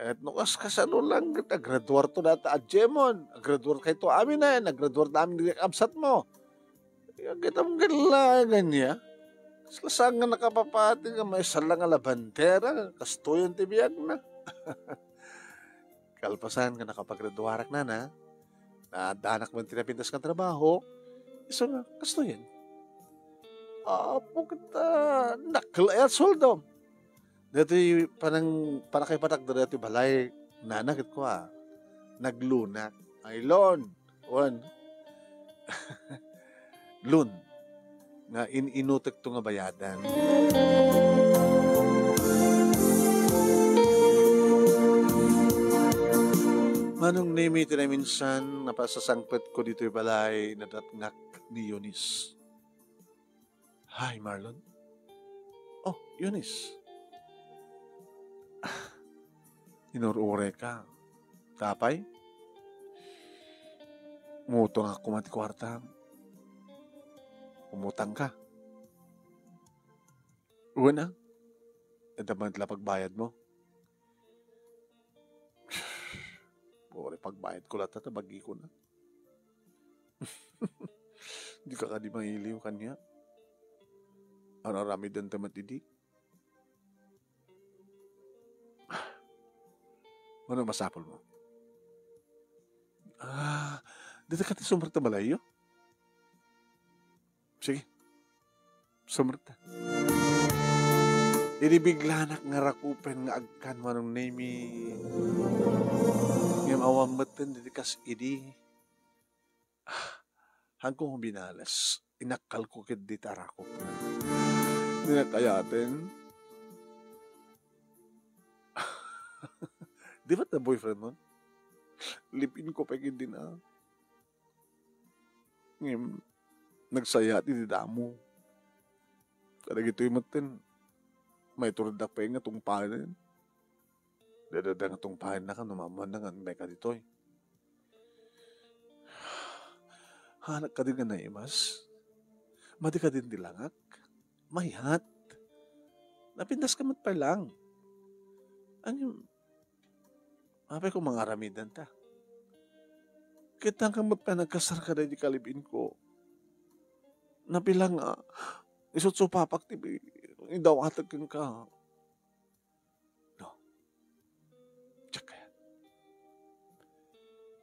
Et no kas-, kasano lang ket agraduar to data a Jemon, agraduar kayto amin, eh, nagraduar ta amin di kabsat mo. Agkitam ket laeng ania. Kasla saan nga nakapapati nga maysa la nga labandera, kastoyen ti biagna. Kalpasan nga nakapagraduarak, nana, naaddanak met ti napintas nga trabaho, isu nga, kastoyen. Apo ket, ah, dakkel aya sueldom. Daytoy panang-, pannakaipatak daytoy balay, nana, ket kua, naglunak. Ay, loan. Wen. Loan. Nga in-inutekto nga bayadan. Manong Nemi, ti naminsan, napasasangpetko ditoy balay, nadatngak ni Eunice. Hi, Marlon. Oh, Eunice. Ah, inur-uray ka. Apay? Umutang ako man ti kuarta. Umutang ka. Wen a. Adda met la pagbayad mo. Uray pagbayad ko latta, ta bagi ko na. Di ka kadi mailiw kaniak. Ar-aramiden ta met idi. Mano masapul mo? Ah, dita ka ti sumrekta balayyo? Sige. Sumrekta. Idi biglanak nga rakupen nga agkan, Manong Nemi. Ngem awan metten diti kas idi. Ah, hanko binales. Inakkalko ket dita rakup. Di na kayaten. Di ba ta boyfriend mo? Live-in ko pay ket di na. Ngem, nagsaya ti damo. Kadagitoy metten, maitureddak pay nga tungpanen. Dada nga tungpanen na ka, no maammoanna nga may kaditoy. Hanak ka din nga naimas. Madi ka din di langak. Mayat. Napintas ka met pay lang. Ang Apay ko mangaramidan ta. Kitang ka met pay nagkasar ka daydi kalib-in ko. Nabilang nga, isut supapak ti idawatag kenka. No. Check kaya.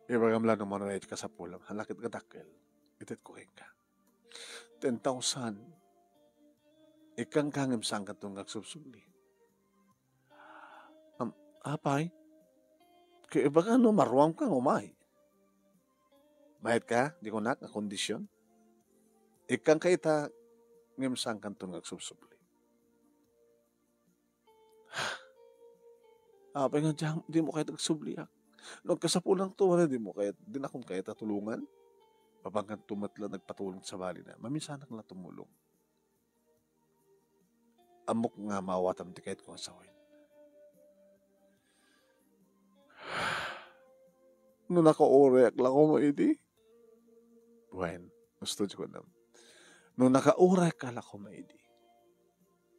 Ibagam la no mano iti kasapulam. Halakit nga dakkel. Ited ko kenka. Ten thousand. Ikkan ka ngem saan ka tungag subsubli. Am, apay? Kaiba ka no maruam ka nga umay. Mayat ka, di kunak, nga kondisyon? Ikkan ka ita, ngem saan kanton nga agsubsubli. Apay nga diak, dimo kayat agsubliak? No agkasapulanto, wala, dimo kayat, dinakon kayat a tulongan? Papankanto met la nagpatulong sa balina. Mamisanak la tumulong. Ammok nga maawatam ti kayatko nga sawen. No nakaurayak la koma idi? Wen, gusto ko na. No nakaurayak ka la koma idi?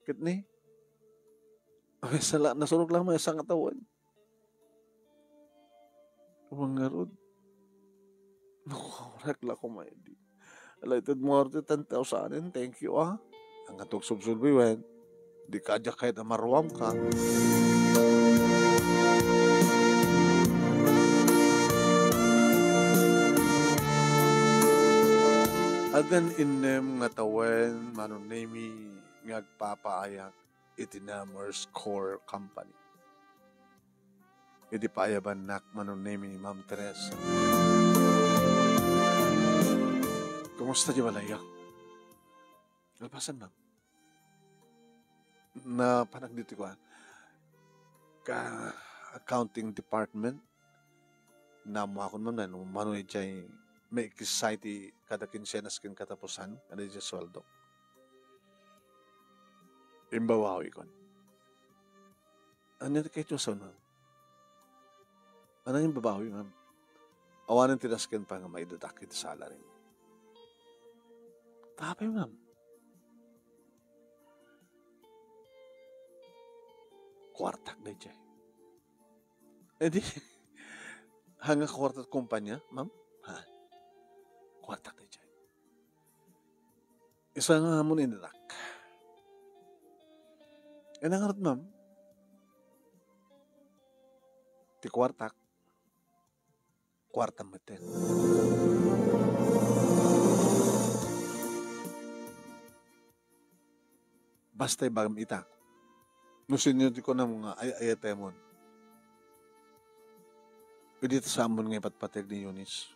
Ket ni? Ay, sala, nasurok lang may isang katawan. Wen ngarud, nakaurayak la koma idi. Ala, ited mo ngarud ti ten thousand, thank you, ah. Ang atog subsulbi, wen. Di ka diak kayat a maruam ka. Addan innem nga tawen, Mano Nemy, nga agpapaayak iti Namers Core Company. Iti paayabannak, Mano Nemy, ni Ma'am Teresa. Kumusta di balayyo? Kalpasan, ma'am. Napanak ditoy kuan, ka accounting department. Naammoakon, ma'am, no mano idiay maikisay ti kada kinsenas ken katapusan, kada idiay sueldo. Imbabawikon. Ania ti kayatyo a sawen, ma'am? Ania nga imbabawi, ma'am? Awanen ti dasken pay nga maideduct iti salary. Apay, ma'am? Kuartak daydiay. Eh di, ania nga kuarta ti kumpanya, ma'am? Ha? Kuartak daydiay. Isu nga ammo ni Doc. Ania ngarud, ma'am? Ti kuartak. Kuartam metten. Basta ibagam ita. No sino ti kunam nga ay-ayatemon. Idi ta saanmon nga ipatpateg ni Eunice.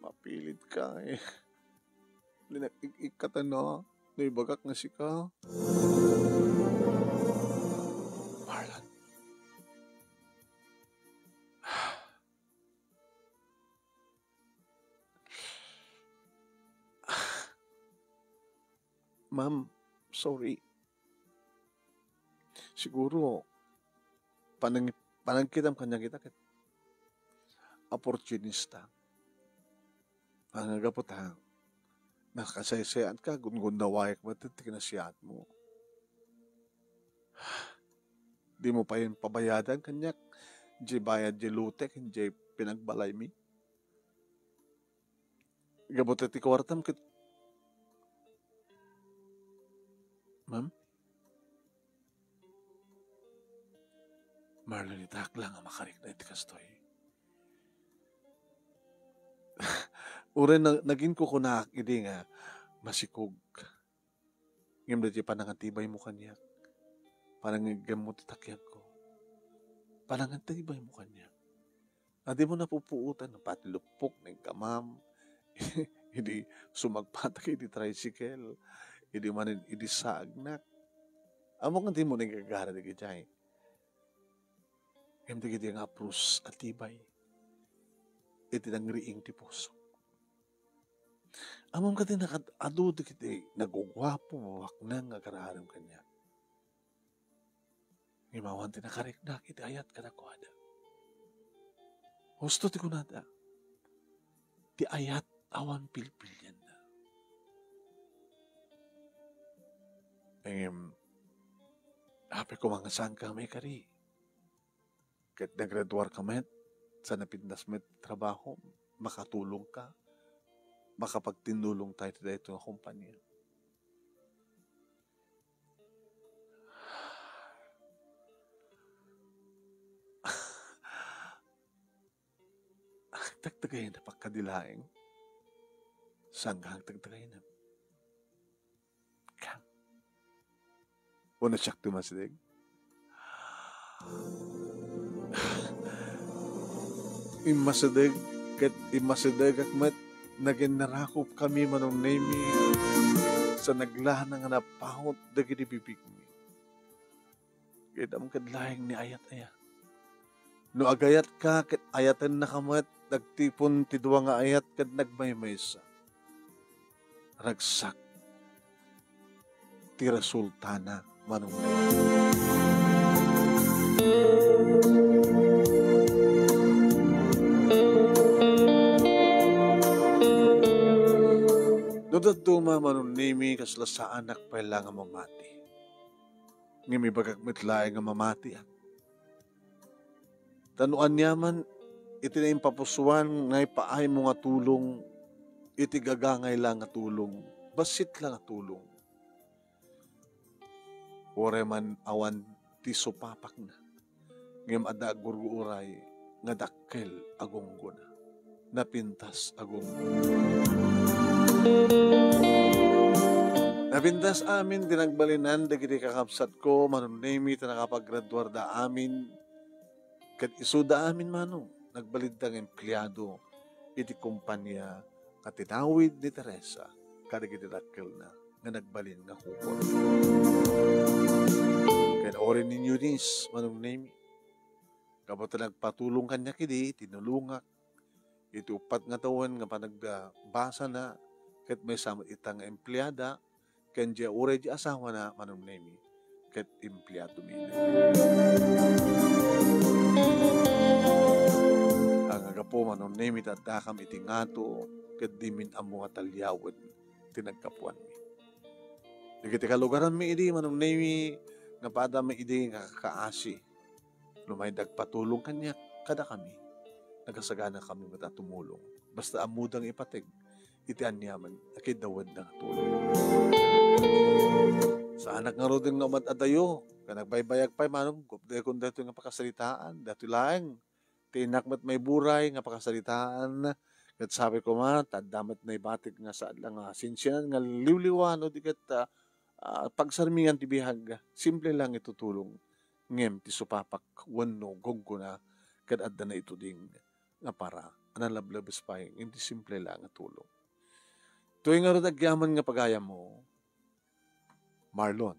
Mapilit ka, eh. Dinak ik-ikkatan, no? No ibagak nga sika. Marlon. Ma'am, sorry. Siguro, panang-, panagkitam kaniak ita ket opportunista. Nga gapu ta, nakasaysayaat ka, gungundawayak met ti kinasiatmo. Dimo pay pabayadan kaniak diay bayad diay lote ken diay pinagbalaymi. Gapu ta ti kuartam ket, ma'am? Marlon, itaak la nga makarikna iti kastoy. Uray na-, naginkukunaak idi nga masikog. Ngem daytoy panangatibaymo kaniak, panangiggammo ti takiagko, panangatibaymo kaniak. A, dimo napupuotan no pati luppok nga iggamam, idi sumagpatak iti tricycle, idi manen idi saagnak. Ammok nga dimo nagagara dagiti ay. Ngem dagiti nga apros a tibay iti nangriing ti puso. Ammom kadi, nakad-adu dagiti naguguapo, mabaknang nga agar-arem kaniak. Ngem awan ti nakariknak iti ayat kadakuada. Husto ti kunada, ti ayat awan pilpilianna. Ngem, apay koma nga saanka nga maikari. Ket nagraduarka met, sa napintas met ti trabaho, makatulongka, makapagtindulongta iti daytoy nga kompania. Agtagtagayna, pagkadilaeng. Saan nga agtagtagayna? Ka. Uno siak ti masideg. Immasideg, ket immasidegak met Naginnarakopkami, Manong Nemi, sa naglana nga napahot dagiti bibigmi. Gaydam kad laeng ni ayat aya. No agayatka ket ayatennaka met, nagtipon ti dua nga ayat ket nagmaymaysa. Ragsak ti resultana, Manong Nemi. No dadduma, Manong Nemi, kasla saanak pay la nga mamati. Ngem ibagak met laeng nga mamatiak. Ta no aniaman iti naimpapusuan nga ipaaymo nga tulong, iti gagangay la nga tulong, bassit la nga tulong, uray man awan ti supapakna, ngem adda aggurguray nga dakkel a gunggona. Napintas a gunggona. Napintas amin ti nagbalinan dagiti kakabsatko, Manong Nemi, ta nakapagraduarda amin. Ket isuda amin, Manong, nagbalinda nga empleado iti kompania nga tinawid ni Teresa kadagiti dakkelna nga nagbalin nga hukor. Ken uray ni Eunice, Manong Nemi, gapu ta nagpatulong kaniak idi, tinulongak iti uppat nga tawen nga panagbasana, ket maysa met ita nga empleada, ken diay uray di asawana, Manong Nemi, ket empleadomi. Nga gapu, Manong Nemi, ta addakam iti ngato, ket dimin ammo nga taliawen ti naggapuanmi. Dagiti kalugaranmi idi, Manong Nemi, nga padami idi nga kakaasi. Lumay dagpatulong kaniak kadakami. Nagasaganakami met a tumulong. Basta ammoda nga ipateg iti aniaman a kidawedna nga tulong. Saanak ngaruden nga umad-adayo, nga nagbaybayag pay, Manong, gupdekon daytoy nga pakasaritaan, daytoy laeng ti innak met maiburay nga pakasaritaan, ket sabi koma, ta adda met naibatik nga saan la nga sinsinan nga liwliwa, no di ket, ah, ah, pagsarmingan ti biag, simple lang itutulong, ngem ti supapak wenno gunggona ket adda naituding nga para a nalablabes pay ngem ti simple lang nga tulong. Toy ngarud agyaman nga pagayammo, Marlon.